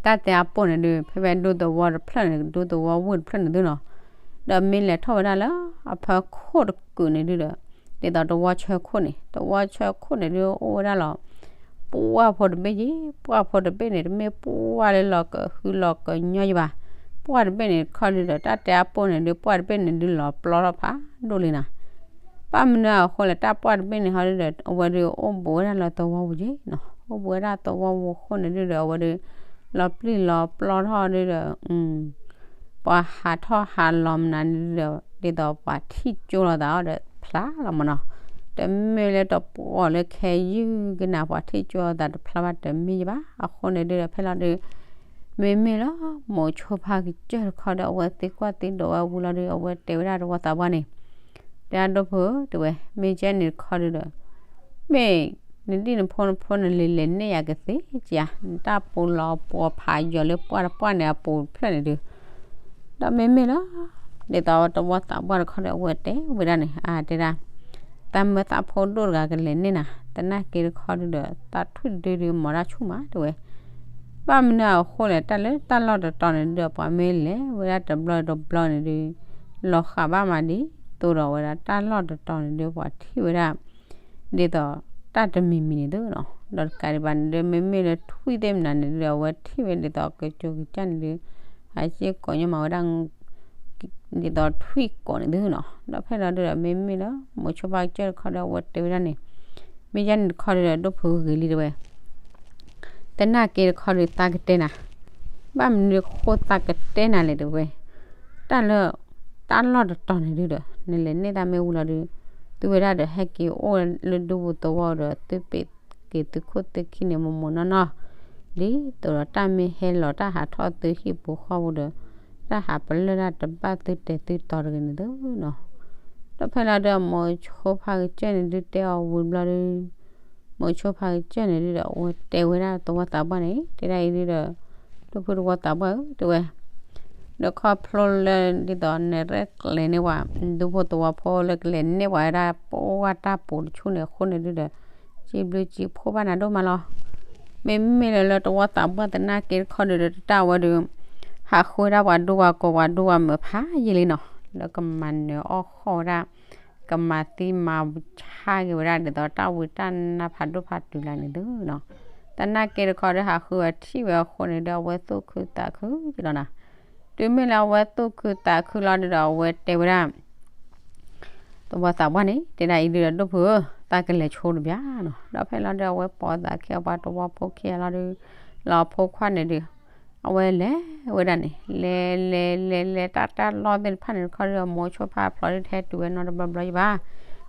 တၢ်တဲအပိၢ်န့ၣ်ဒုး ဖဲဖဲဒူသဝီတဖျၢၣ်န့ၣ် ဒူသဝီဝ့ၢ်တဖျၢၣ်န့ၣ်သုနီၤ, ဒီးမ့ၢ်လဲၤထီၣ်ဝဲဒၣ်လၢအဖီခိၣ်တကုာ်န့ၣ်ဒုဒီး ဒ်သိးတဝီဆၢခိၣ်န့ၣ် တဝီဆၢခိၣ်န့ၣ်ဒုးအိၣ်ဝဲဒၣ်လီၤ ပှၢ်ဖိတဘ့ၣ်ယ့ၣ် ပှၢ်ဖိတဘ့ၣ်န့ၣ် တမ့ၢ်ပှၢ်လၢလီၤကဟုလီၤကညီယ့ၣ်ဘၣ်, ပှၢ်တဘ့ၣ်န့ၣ်တခီဒုဒီး တၢ်တဲအပိၢ်န့ၣ်ဒုး ပှၢ်တဘ့ၣ်န့ၣ်ဒုးလီၤပျီထီၣ်ဖးဒိၣ်လံနီၤ ဘၣ်မနုၤအဃိလဲၣ် တၢ်ပှၢ်တဘ့ၣ်န့ၣ်ဟီဒုဒီး အဝဲဒုးအိၣ်ဘူးဝဲဒၣ်လၢသဝီပူၤယ့ၣ်နီၤ, အိၣ်ဘူးဝဲဒၣ်သဝီပူၤအဃိန့ၣ်ဒုဒီး အဝဲဒုး လီၤပျံၤလီၤပျီထီၣ်ဒုဒီး ပ ပှၤဟးထီၣ်ဟးလီၤမနုၤန့ၣ်ဒီး ဒ်သိးပှၤထံၣ်ကၠိလိာ်သးအီၤဒီးဖျါလီၤမၢ်နီၤ. တမ့ၢ်လၢတပှီၢ်လၢခဲယုၢ်ကနၤ ပှၤထံၣ်ကၠိလိာ်သးတဖျါဘၣ်တမ့ၢ်ယဘၣ်. အဃိန့ၣ်ဒုဒီး ဖဲလီၤဒု မ့မ့ၢ်လၢ မိၤဆိဖါကစၢၢ်တခီဒီး အဝဲသံကွၢ်သံဒိးဝဲဝံၤလီၤဒု အဝဲတဲဝဲဒၣ်သဝီသးပှၢ်န့ၣ်, တဲဒၣ်ဒိၣ်ဖိဧၢ တဲဝဲ, မ့ၢ်ကဲန့ၣ်တခီဒုဒီး မ့ၢ်နဒံၣ်နဖိနဖိနလဲၤလဲၤန့ၢ်ယၤကသ့ဧါ, နတၢ်ပူၤလီၤပှီၤဖးယီၤလၢပှၢ်တပှၢ်န့ၣ်အပူၤတဖျၢၣ်န့ၣ်ဒု, ဒီးမ့မ့ၢ်လၢ ဒ်သိးသဝီသးပှၢ်တခီဒီး အဝဲတဲဝဲဒၣ်န့ၣ် အတဲဒၣ်, သးမၢသးဖိဒိၣ်တဂၤကလဲၤန့ၢ်နၤ, သနာ်က့တခီဒုဒီး သးထွံၣ်ဒုဒုမၤတၢ်ဆူၣ်မး တဲဝဲ. ဘၣ်မနုၤအဃိလဲၣ်, တၢ်လၢတၢ်လီၢ်တတီၤန့ၣ်ဒုဒီး ပှၤမ့ၢ်လဲၤဝဲဒၣ်တဘျီတဘျီန့ၣ်ဒု လီၤဃာ်ဘၣ်မးဒ်သိးဒီးဝဲဒၣ် တၢ်လီၢ်တတီၤန့ၣ်ဒု ပှၤထံၣ်ဝဲဒၣ် ဒ်သိးတၢ်တမံၤမံၤန့ၣ်သုနီၤ. ဒီးတကးဒံးဘၣ်န့ၣ်ဒု မ့မ့ၢ်လၢထွံၣ်သ့ၣ်မနုၤန့ၣ်ဒုဒီး အဝဲထံၣ်ဝဲဒ်သိးကကၠိကစၢ်န့ၣ်ဒု ဟးစ့ၢ်ကီးညီမၤဝဲဒၣ် ဒ်သိးထွံၣ်ကိးန့ၣ်သုနီၤ. ဒီးဖဲလီၤဒုဒီး မ့မ့ၢ်လၢ မိၤဆိဖါကစၢၢ်တခီဒီး အဝဲတဲဝဲဒၣ်န့ၣ်, မ့ၢ်ယဲန့ၣ်တခီဒုဒီး ဒိၣ်ဖုဂ့ၤလံ တဲဝဲ, သနာ်က့တခီဒု သးကတဲနၤ, ဘၣ်မနုၤဃိသးကတဲနၤလဲၣ် တဲဝဲ, တၢ်လၢ တၢ်လီၢ်တတီၤန့ၣ်ဒုဒီး နလဲၤန့ၢ်သးမ့ၢ်ဝံၤလီၤဒု, သုဝဲဒၣ်ဒီး ဟဲက့ၤအိၣ်လၢဒူပူၤသဝီဒီး သုပ့ၤက့ၤသုခိၣ်သုခံန့ၣ် မိၢ်မိၢ်နီၢ်နီၢ်, ဒ်သိးဒီးတၢ်မ့ၢ်ဟဲလီၤ တၢ်ဟးထီၣ်သုဟံၣ်ပူၤဃီပူၤဒီး တၢ်ဟးပလၢၢ်တၢ်တဘၣ်သုတဲာ်သုတီၤတဂ့ၤန့ၣ်သုနီၤ. ဒီးဖဲလီၤဒု မိၤဆိဖါကစၢၢ်န့ၣ်ဒု တဲအီၤဝံၤဘျီဒု မိၤဆိဖါကစၢၢ်န့ၣ်ဒုဒီး အဝဲတဲဝဲဒၣ်သဝီသးပှၢ်န့ၣ် တဲဒၣ်အံၤဒုဒီး ဒိၣ်ဖုသဝီသးပှၢ်ဧၢ တဲဝဲ, ဒီးခီဖျိလၢဒ်သိးနရဲၣ်ကျဲၤန့ၢ်ပှၤ ဒူဖိသဝီဖိလၢကလဲၤန့ၢ်ပှၤဝဲဒၣ်ပှၢ်တၢ်ပူၤတဆူန့ၣ်အဃိန့ၣ်ဒုဒီး စံးဘျုးစံးဖှိၣ်ဘၣ်နၤဒိၣ်မးလီၤ. မ့မ့ၢ်လၢလၢသဝီသးပှၢ်သနာ်က့တခီဒုဒီး တၢ်ဝဲဒု ဟးဃုဝဲဒၣ်ပှၤဒူပှၤကိးပှၤဒူပှၤမုာ်ဖးယံာ်လံနီၤ, လၢကမၤနၢၤအီၣ်ဃီၣ်ဝဲဒၣ် ကမၤသံမၤဆါက့ၤဝဲဒၣ်ဒ်သိးတၢ်ဝံတၢ်နါဖးဒိၣ်ဖးတုၤလၢန့ၣ်သုနီၤ. သနာ်က့တခီဒီး ဟးဃုအထံၣ်ဝဲအဃိန့ၣ်ဒီး အဝဲသူၣ်ခုသးခုက့ၤလီၤနၤ. တုၤမ့ၢ်လၢအဝဲသူၣ်ခုသးခုလီၤဒုဒီး အဝဲတဲဝဲဒၣ် သဝီသးပှၢ်န့ၣ် တဲဒၣ်အံၤဒုဒီး ဒိၣ်ဖုဧၢ သးကလဲၤဆိတဘျီနီၤ. ဒီးဖဲလီၤဒု အဝဲပိာ်သးခံအပှၤသဝီဖိခံဂၤလီၤဒု လီၤအဖိခွါန့ၣ်ဒု အဝဲလဲၤဝဲဒၣ်န့ၣ် လဲၤလဲၤလဲၤလဲၤ တၢ်တၢ်လီၢ်သ့ၣ်တဖၣ်န့ၣ်တခီဒီး မိၤဆိဖါဖျိးဒု တဟဲတုၤဝဲနီတဘျီဘျီယဘၣ်.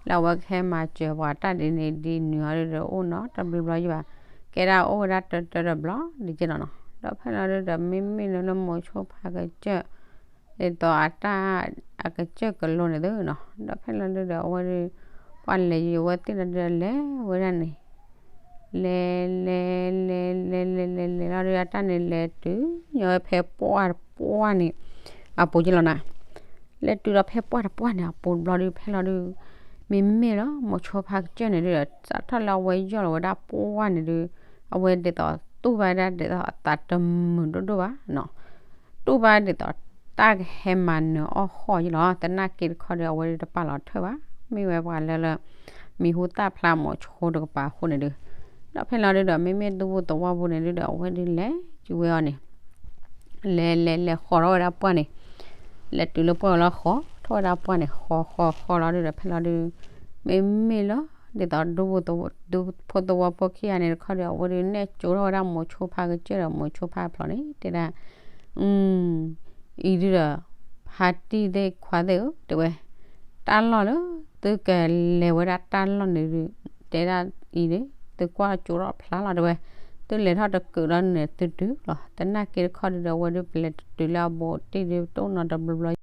လၢအဝဲကဟဲမၤစၢၤပှၤတၢ်ဒ်န့ၣ်ဒ်နုၤအီၤဒုဒီး အိၣ်နီတဘျီဘျီယဘၣ်. ကဲဒၣ်အိၣ်ဝဲဒၣ်တၢတၢတဘျီဒ်က့နီၤနီၤ. ဒီးဖဲလီၤဒုဒီး မ့မ့ၢ်လၢလၢမိၤဆိဖါကစၢၢ် ဒ်သိးအတၢ်အကစၢၢ်ကလိန့ၣ်သုနီၤ. ဒီးဖဲလီၤဒုဒီး အဝဲဒု ပှၤလဲၤယံၤဝဲသ့ၣ်လီၤဒုဒီး လဲၤဝဲဒၣ်န့ၣ် လဲၤလဲၤလဲၤလဲၤလဲၤလဲၤလဲၤလီၤဒု အတၢ်န့ၣ်လဲၤတုၤညီဝဲဖဲပှၢ်တပှၢ်န့ၣ် အပူၤက့လီၤနၤ. လဲၤတုၤဒီးဖဲပှၢ်တပှၢ်န့ၣ် အပူၤတဘျီဒု ဖဲလီၤဒု မ့မ့ၢ်လၢမိၤဆိဖါကစၢၢ်န့ၣ်ဒုဒီး စးထီၣ်လၢအဝဲယီၢ်လီၤဝဲဒၣ်ပှၢ်န့ၣ်ဒု အဝဲဒ်သိးတူၢ်ဘၣ်ဒၣ်ဒ်သိးအသးတမုာ်ဒိၣ်ဒိၣ်ဘၣ်နီၤ. တူၢ်ဘၣ်ဒ်သိးတၢ်ကဟဲမၤနၢၤအီၣ်ဃီၣ်ယ့လီၤ. သနာ်က့တခီဒီး အဝဲဒုတပာ်လီၤထၢၣ်ဘၣ်. မ့ၢ်ဝဲပှၤလၢလၢ မံၤဟူသၣ်ဖျါမိၤဆိတကပၤအဃိန့ၣ်ဒု ဒီးဖဲလီၤဒုဒီး မ့မ့ၢ်ဒူဖိသဝီဖိန့ၣ်ဒုဒီး အဝဲဒုလဲၤက့ၤဝဲအီၤန့ၣ် လဲၤလဲၤလဲၤဃီၤထီၣ်ဝဲဒၣ်ပှၢ်န့ၣ် လဲၤတုၤလၢပှၢ်ဝဲလီၤဃီၤထီၣ်ဝဲဒၣ်ပှၢ်န့ၣ် ဃီၤဃီၤဃီၤလီၤဒုဒီး ဖဲလီၤဒု မ့မ့ၢ်လၢ ဒ်သိးဒူဖိသဝီ ဒူဖိသဝီဖိခံဂၤန့ၣ်တခီဒီး အဝဲဒုနဲၣ်ကၠိထီၣ်ဝဲဒၣ်မိၤဆိဖါကစၢၢ်ဒီးမိၤဆိဖါဖျိးန့ၣ် တဲဒၣ် အံၤဒုဒီး ဖါတံၢ်သ့ၣ်ခွါသ့ၣ်ဧၢ တဲဝဲ, တၢ်လီၢ်လၢ သုကလဲၤဝဲဒၣ်တၢ်လီၢ်န့ၣ်ဒု တဲဒၣ်အံၤန့ၣ် သုကွၢ်ကၠိထီၣ်ဖျါလီၤ တဲဝဲ, သုလဲၤထီၣ်တကုာ်ဒီးန့ၣ်သုတုၤလီၤ. သနာ်က့တခီဒုဒီး အဝဲဒုပလဲၤတတုၤလၢအဘူးအတံၢ်ဒု တအိၣ်နီတဘျီဘျီ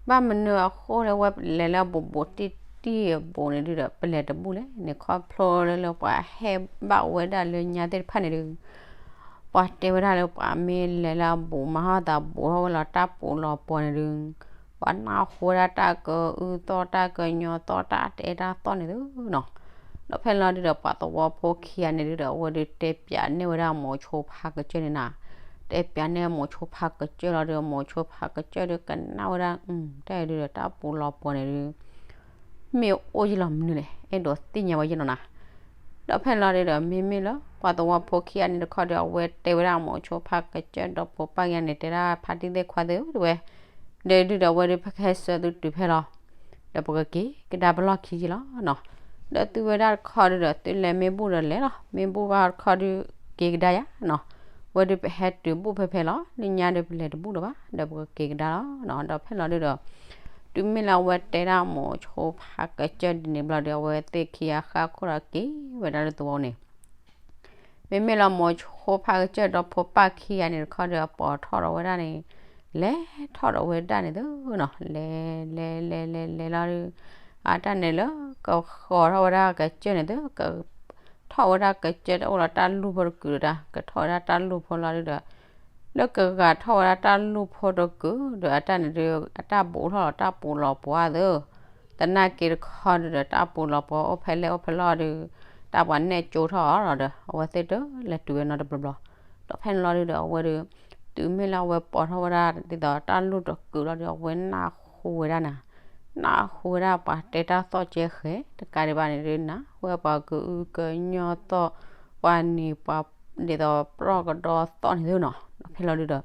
ဘၣ်မနုၤအဃိလၢအဝဲလဲၤလၢအဘူးဘူးတံၢ်တံၢ်အဘူးန့ၣ်ဒုဒီး ပလဲၤတဘူၣ်လဲၣ်န့ၣ် ခီဖျိလၢလၢပှၤဟဲဘၣ်ဝဲဒၣ်လၢညါသ့ၣ်တဖၣ်န့ၣ်ဒု ပှၤတဲဝဲဒၣ်လၢပှၤမ့ၢ်လဲၤလၢအဘူးမၤဟီၣ်သးဘူးထီၣ်ဝဲလီၤတၢ်ပူၤလီၤပှီၤန့ၣ်ဒု ပှၤနၢ်ဟူဝဲဒၣ်တၢ်ကအုသီၣ်တၢ်ကညီသီၣ် တၢ်တဲတၢ်သီၣ်န့ၣ်ဒုနီၤ. ဒီးဖဲလီၤဒုဒီး ပှၤသဝီဖိခံဂၤန့ၣ်ဒုဒီး အဝဲဒုတဲပၠးန့ၢ်ဝဲဒၣ်မိၤဆိဖါကစၢၢ်န့ၣ်နၤ, တဲပၠးန့ၢ်မိၤဆိဖါကစၢၢ်လီၤဒု မိၤဆိဖါကစၢၢ်ဒုကနၣ်ဝဲဒၣ် တၢ်အံၤဒုဒီး တၢ်ပူၤလီၤပှီၤန့ၣ်ဒု မ့ၢ်အိၣ်ယ့ၢ်လီၤမနုၤလဲၣ် အဲၣ်ဒိးသ့ၣ်ညါဝဲယ့ၢ်လီၤနၤ. ဒီးဖဲလီၤဒုဒီး မ့မ့ၢ်လၢ ပှၤသဝီဖိခံဂၤန့ၣ်တခီဒီး အဝဲတဲဝဲဒၣ်မိၤဆိဖါကစၢၢ်ဒီးပိာ်ပၢ်ခံဂၤန့ၣ် တဲဒၣ်ဖါတံၢ်သ့ၣ်ခွါသ့ၣ်ဧၢ တဲဝဲ, ဒီးဒုဒီး အဝဲဒုဖဲကဟဲဆှၢသုတုၤဖဲလီၤ ဒီးပကက့ၤကဒါပလီၢ်ခံယ့ၢ်လီၤနီၤ. ဒီးသုဝဲဒၣ်တခီဒုဒီး သုလဲၤမ့ၢ်ဘူၣ်ဒီးလဲၤလီၤ မ့ၢ်ဘူၣ်ဘၣ်တခီဒု က့ၤကဒါယၤနီၤ. အဝဲဒုးပဟဲတုၤဘူၣ်ဖဲဖဲလီၤ, လၢညါဒီးပလဲၤတဘူၣ်လၢၤဘၣ်, ဒီးပကက့ၤကဒါလီၤနီၤ. ဒီးဖဲလီၤဒုးဒီး တုၤမ့ၢ်လၢအဝဲတဲဒၣ်မိၤဆိဖါကစၢၢ်ဒ်န့ၣ်ဘျီဒီး အဝဲသ့ၣ်ခံဂၤဃၣ်ခိၣ်ဒီးက့ၤဝဲဒၣ်လၢသဝီန့ၣ် မ့မ့ၢ်လၢမိၤဆိဖါကစၢၢ်ဒီဖိပၢ်ခံဂၤန့ၣ်တခီဒီး အပိာ်ထီၣ်ဒီးဝဲဒၣ်န့ၣ်, လဲၤထီၣ်ဒီးဝဲဒၣ်န့ၣ်သုနီၤ, လဲၤ လဲၤ လဲၤ လဲၤ လဲၤလီၤဒီး အတၢ်န့ၣ်လၢကဃီၤထီၣ်ဝဲဒၣ်ကစၢၢ်န့ၣ်သု, ကထီၣ်ဝဲဒၣ်ကစၢၢ်တအိၣ်လီၤတၢ်လူၢ်ဖိတကုာ်ဒီး ကထီၣ်ဝဲဒၣ်တၢ်လူၢ်ဖိလီၤဒုးဒီး လၢကဂၤထီၣ်ဝဲဒၣ်တၢ်လူၢ်ဖိတကုာ်ဒီး အတၢ်န့ၣ်ဒုး အတၢ်ဘူးထီၣ်လီၤတၢ်ပူၤလီၤပှၤသု, သနာ်က့တခီဒုးဒီး တၢ်ပူၤလီၤပှၤအိၣ်ဖဲလဲၣ်အိၣ်ဖဲလဲၣ်ဒီး တၢ်ပှၤနဲၣ်ကၠိထီၣ်အီၤလီၤဒီး အဝဲသ့ၣ်တလဲၤတုၤဝဲနီတဘျီဘျီ, ဒီးဖဲန့ၣ်လီၤဒုးဒီး အဝဲဒုး တုၤမ့ၢ်လၢအဝဲပိာ်ထီၣ်ဝဲဒၣ်ဒ်သိးတၢ်လူၢ်တကုာ်လီၤဒီး အဝဲနၢ်ဟူဝဲဒၣ်နၤ, နၢ်ဟူဝဲဒၣ်ပှၤတဲတၢ်သီၣ်ကဲဃဲ တကးဒံးဘၣ်န့ၣ်ဒုး နၢ်ဟူဝဲပှၤကအုကညီၢ်သီၣ်, ပှၤန့ၣ်ပှၤ ဒ်သိးပျီၢ်ကဒီသီၣ်န့ၣ်သုနီၤ. ဒီးဖဲလီၤဒုးဒီး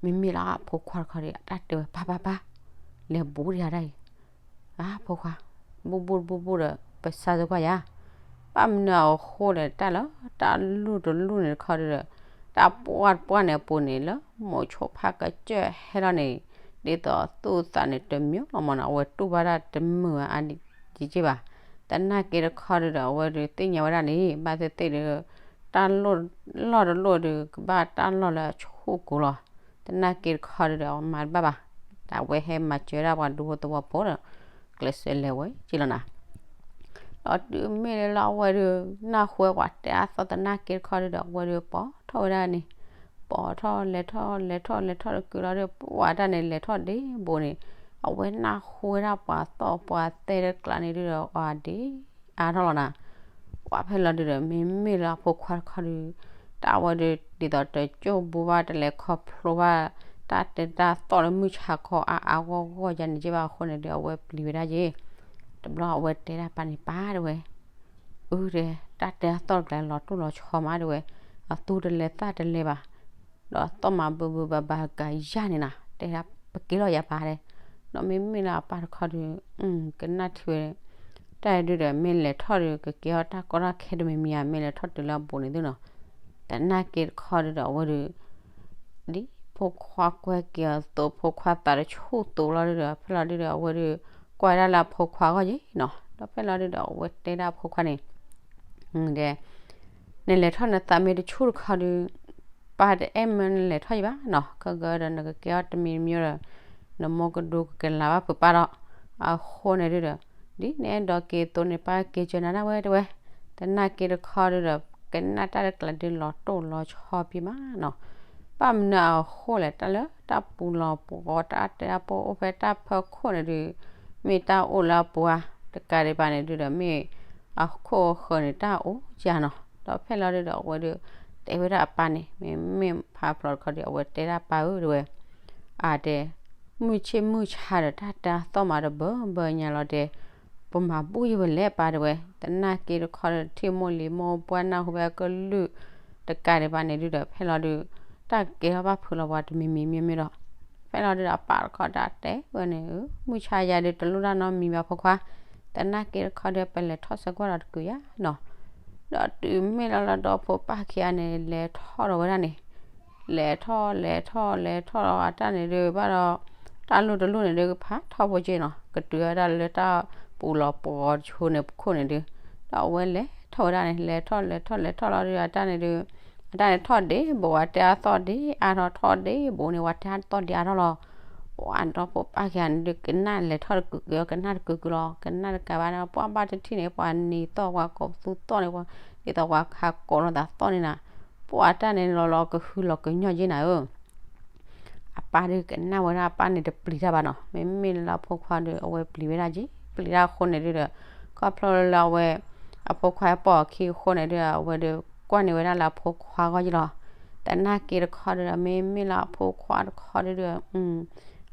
မ့မ့ၢ်လၢအဖိခွါတခီဒီး အတၢ်တဲဝဲ ပၢ်ပၢ်ပၢ်, လဲၤဘူးဒံးယၤဒၣ်အံၤ, အဖိခွါ, ဘူးဘူးဘူးဘူးဒီး ပစၢ်စ့ၢ်ကီးယၤ, ဘၣ်မနုၤအဃိလဲၣ် တၢ်လၢတၢ်လူၢ်တလူၢ်န့ၣ်တခီဒုးဒီး တၢ်ပှၢ်တပှၢ်န့ၣ်အပူၤန့ၣ် လၢမိၤဆိဖါကစၢၢ်ဟဲလီၤန့ၣ် ဒ်သိးသူၣ်သးန့ၣ်တမံၤလီၤမးနီၤ အဝဲတူၢ်ဘၣ်တၢ်တမုာ်အါဒံးက့ဘၣ်. သနာ်က့တခီဒုးဒီး အဝဲဒုးသ့ၣ်ညါဝဲဒၣ်န့ၣ် ဘၣ်သ့ၣ်သ့ၣ်ဒီး တၢ်လီၢ်တလီၢ်ဒုး ကဘၣ်တၢ်လီၢ်လၢအဆူၣ်ကိၤလီၤ. သနာ်က့တခီဒုးဒီး အဝဲမၤတဘၣ်ဘၣ်, အဝဲဟဲမၤစၢၤဒၣ်ပှၤဒူဖိသဝီဖိဒီး ကျဲးစၢးလဲၤဝဲက့လီၤနၤ. ဒီးတုၤမ့ၢ်လၢအဝဲဒုး နၢ်ဟူဝဲပှၤတဲအါသီၣ်သနာ်က့တခီဒုးဒီး အဝဲဒုးပိာ်ထီၣ်ဝဲဒၣ်န့ၣ်, ပိာ်ထီၣ်လဲၤထီၣ်လဲၤထီၣ်လဲၤထီၣ်တကုာ်လီၤဒီး ပှၤတၢ်န့ၣ်လဲၤထီၣ်ဒ့ဘူးန့ၣ်, အဝဲနၢ်ဟူဝဲဒၣ်ပှၤသီၣ်ပှၤသဲတကျါန့ၣ်ဒုးဒီး အီၤဒ့အါထီၣ်လီၤနၤ. ပှၤဖဲလီၤဒုးဒီး မ့မ့ၢ်လၢအဖိခွါတခီဒုး တၢ်ဝဲဒုးဒ်သိးတကၠိၢ်ဘူးဘၣ် တလဲၤခီဖျိဘၣ် တၢ်တဲတၢ်သီၣ်လၢမုၢ်ဆါခီအါအါဂီၢ်ဂီၢ်ယါန့ၣ်က့ဘၣ်အဃိန့ၣ်ဒီး အဝဲပျံၤဝဲဒၣ်က့. တဘျီအဝဲတဲဒၣ်ပၢ်န့ၣ်ပၢ်တဲဝဲ, အုတဲ တၢ်တဲအသီၣ်တကျါလီၤတိၢ်လီၤဆီမးတဲဝဲ, အသူတလဲၤသၣ်တလဲၤဘၣ်, ဒီးအသီၣ်မၤဘုးဘုးဘၣ်ဘၣ်ကယၤန့ၣ်နၤ တဲဒၣ်ပက့ၤလီၤယၤပၢ်တဲ, ဒီးမ့မ့ၢ်လၢအပၢ်တခီဒုး ကနၣ်ထံဝဲ တၢ်ဒုးဒီး မ့ၢ်လဲၤထီၣ်ဒီး ကကဲထီၣ်တၢ်ကီတၢ်ခဲတမံၤမံၤဧါ မ့ၢ်လဲၤထီၣ်တုၤလၢအဘူးန့ၣ်သုနီၤ. သနာ်က့တခီဒုးဒီး အဝဲဒုး ဒ်ဖိခွါကွၢ်က့ၤအသိး ဖိခွါသးတဆူၣ်သိးလီၤဒုးဒီး ဖဲလီၤဒုးဒီး အဝဲဒုး ကွၢ်ဒၣ်လၢအဖိခွါအဂီၢ်ယ့ၣ်နီၤ. ဒီးဖဲလီၤဒုးဒီး အဝဲတဲဒၣ်အဖိခွါန့ၣ် ဒီး နလဲၤထီၣ်နသးမ့ၢ်တဆူၣ်တခီဒုး ပၢ်တအဲၣ်မၢနလဲၤထီၣ်ယံၤဘၣ်နီၤ, ခဲကဒီးနကကဲထီၣ်တမံၤတမံၤဒီး နမိၢ်ကဒိကကလၤဘၣ်ဖုးပၢ်ဒီး အဃိန့ၣ်ဒုးဒီး ဒ်နအဲၣ်ဒိးက့ၤသိးန့ၣ် ပၢ်က့ၤစၢၤနၤဒၣ်ဝဲတဲဝဲ. သနာ်က့တခီဒုးဒီး ကနၣ်တၢ်တကျါဒုးလီၤတိၢ်လီၤဆီပံမးနီၤ. ဘၣ်မနုၤအဃိလဲၣ် တၢ်လၢတၢ်ပူၤလီၤပှီၤ တၢ်တဲတၢ်ပိာ်အိၣ်ဖဲတၢ်ဖီခိၣ်န့ၣ်ဒုး မ့ၢ်တၢ်အိၣ်လၢအပှၤ တကးဒံးဘၣ်န့ၣ်ဒုးဒီး မ့ၢ်အခိၣ်အဃၢၤန့ၣ် တၢ်အိၣ်ယါနီၤ. ဒီးဖဲလီၤဒုးဒီး အဝဲဒုး တဲဝဲဒၣ်အပၢ်န့ၣ် မ့မ့ၢ်ဖးဖျိးတခီဒုး အဝဲတဲဒၣ်ပၢ်ဧၢတဲဝဲ အတဲ မုၢ်ဆ့ၣ်မုၢ်ဆါဒီး တၢ်တဲအသီၣ်မးတဘၢဘၢညါလီၤတဲ, ပမၤဘူၣ်ယံၤဝဲလဲၣ်ပၢ်တဲဝဲ. သနာ်က့တခီဒီး ထံၣ်မိၢ်လံၤမိၢ်ပှၢ်နၢ်ဟူဝဲအကလုၢ် တကးဒံးဘၣ်န့ၣ်ဒုးဒီး ဖဲလီၤဒုး တၢ်ကဲထီၣ်ဘၣ်ဖုးလီၤပှၤတမံၤမံၤမ့မ့ၢ်ဒီး ဖဲလီၤဒုးဒီး အပၢ်တခီတၢ်တဲဝဲန့ၣ် မုၢ်ဆါယၤဒုး တလိၣ်တၢ်နီတမံၤဘၣ်ဖိခွါ, သနာ်က့တခီဒီး ပလဲၤထီၣ်ဆၢကွၢ်ဒီးတကုာ်ယါနီၤ. ဒီးတုၤမ့ၢ်လၢလၢဒီဖိပၢ်ခံဂၤန့ၣ် လဲၤထီၣ်ဒီးဝဲဒၣ်န့ၣ် လဲၤထီၣ်လဲၤထီၣ်လဲၤထီၣ်ဒီး အတၢ်န့ၣ်ဒုးဘၣ်ဒီး တၢ်လူၢ်တလူၢ်န့ၣ်ဒုး ကဖးထီၣ်ဖိက့နီၤ ကတုၤဝဲဒၣ်လၢတၢ်ပူၤလီၤပှီၤတဆိန့ၣ်ခိၣ်န့ၣ်ဒုး ဒီးအဝဲလဲၤထီၣ်ဝဲဒၣ်န့ၣ် လဲၤထီၣ်လဲၤထီၣ်လဲၤထီၣ်လီၤဒုး အတၢ်န့ၣ်ဒုး အတၢ်န့ၣ်ထီၣ်ဒ့ဘိးဝဲတဲအသီၣ်ဒ့အါထီၣ်ထီၣ်ဒ့ဘိးန့ၣ် ဝဲတဲအသီၣ်ဒ့အါထီၣ်လီၤ. ပှၤဒီဖိပၢ်ခံဂၤန့ၣ်ဒုး ကနၣ်လဲၤထီၣ်တကုာ်ကုာ် ကနၣ်တကုာ်ကုာ်လီၤ ကနၣ်တကးဘၣ်န့ၣ် ပှၤဘၣ်တထံၣ်န့ၣ် ပှၤနံၤသီၣ်ပှၤကိးပသူသီၣ်န့ၣ် ဒ်သိးပှၤခးကိးလိာ်သးသီၣ်န့ၣ်နၤ ပှၤတၢ်န့ၣ်လီၤလီၤကဟုလီၤကညီၢ်က့နၤဧၢ အပၢ်ဒုးကနၣ်ဝဲဒၣ်အပၢ်န့ၣ် တပျံၤတၢ်ဘၣ်နီၤ. မ့မ့ၢ်လၢအဖိခွါဒီး အဝဲပျံၤဝဲဒၣ်က့ ပျံၤတၢ်အဃိန့ၣ်ဒုးဒီး ခီဖျိလၢအဝဲ အဖိခွါပိာ်အခံအဃိန့ၣ်ဒုး အဝဲဒုးကွၢ်န့ၢ်ဝဲဒၣ်လၢအဖိခွါအဂီၢ်က့လီၤ. သနာ်က့တခီဒုးဒီး မ့မ့ၢ်လၢအဖိခွါတခီဒုးဒီး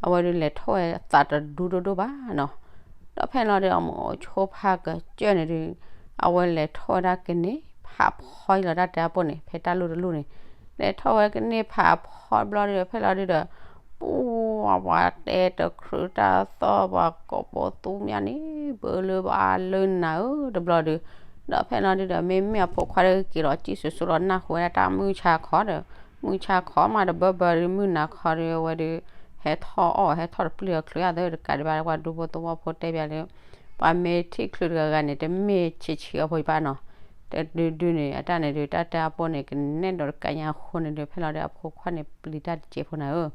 အဝဲဒုးလဲၤထီၣ်ဝဲသးတဒူဒိၣ်ဒိၣ်ဘၣ်နီၤ. ဒီးဖဲလီၤဒုး အမိၤဆိဖါကစၢၢ်န့ၣ်ဒုး အဝဲလဲၤထီၣ်ဝဲဒၣ်ကန့ၢ်ဖးဖီလီၤတၢ်တဲအပိၢ်န့ၣ် ဖဲတၢ်လူၢ်တလူၢ်န့ၣ် လဲၤထီၣ်ဝဲကန့ၢ်ဖးဖီဘျီဒုး ဖဲလီၤဒုးဒီး ပှၤပှၤတဲတချုးတၢ်သီၣ်ပှၤကိးဘိသူမးန့ၣ် ဘၢလၢဘၣ်လၢနၤဧၢတဘျီဒုး ဒီးဖဲလီၤဒုးဒီး မ့မ့ၢ်အဖိခွါဒီးက့ၤလီၤကံၣ်စိၤစိၤလီၤနၢ်ဟူဝဲဒၣ်တၢ်မုၢ်ဆါခီဒီး မုၢ်ဆါခီမးတဘၢဘၢဒီး မုၢ်နၤခီဒီး အဝဲဒီး ဟဲထီၣ်အီၣ် ဟဲထီၣ်တပျုၢ်အီၤချုးအသးတကးဒံးဘၣ် ပှၤဒူဖိသဝီဖိတဲဘၣ်လၢ ပှၤမ့ၢ်ထံၣ်ချုးတဂၤဂၤန့ၣ် တမ့ၢ်ဆံးဆံးအီဖိဘၣ်နီၤ, တဒုဒုန့ၣ် အတၢ်န့ၣ်ဒီး တၢ်တဲအပိၢ်န့ၣ် ကနဲၣ်ဒိးတကးညါအဃိန့ၣ်ဒီး ဖဲလီၤဒီး အဖိခွါန့ၣ်ပျံၤတၢ်တစဲးဖိနၤဧၢ,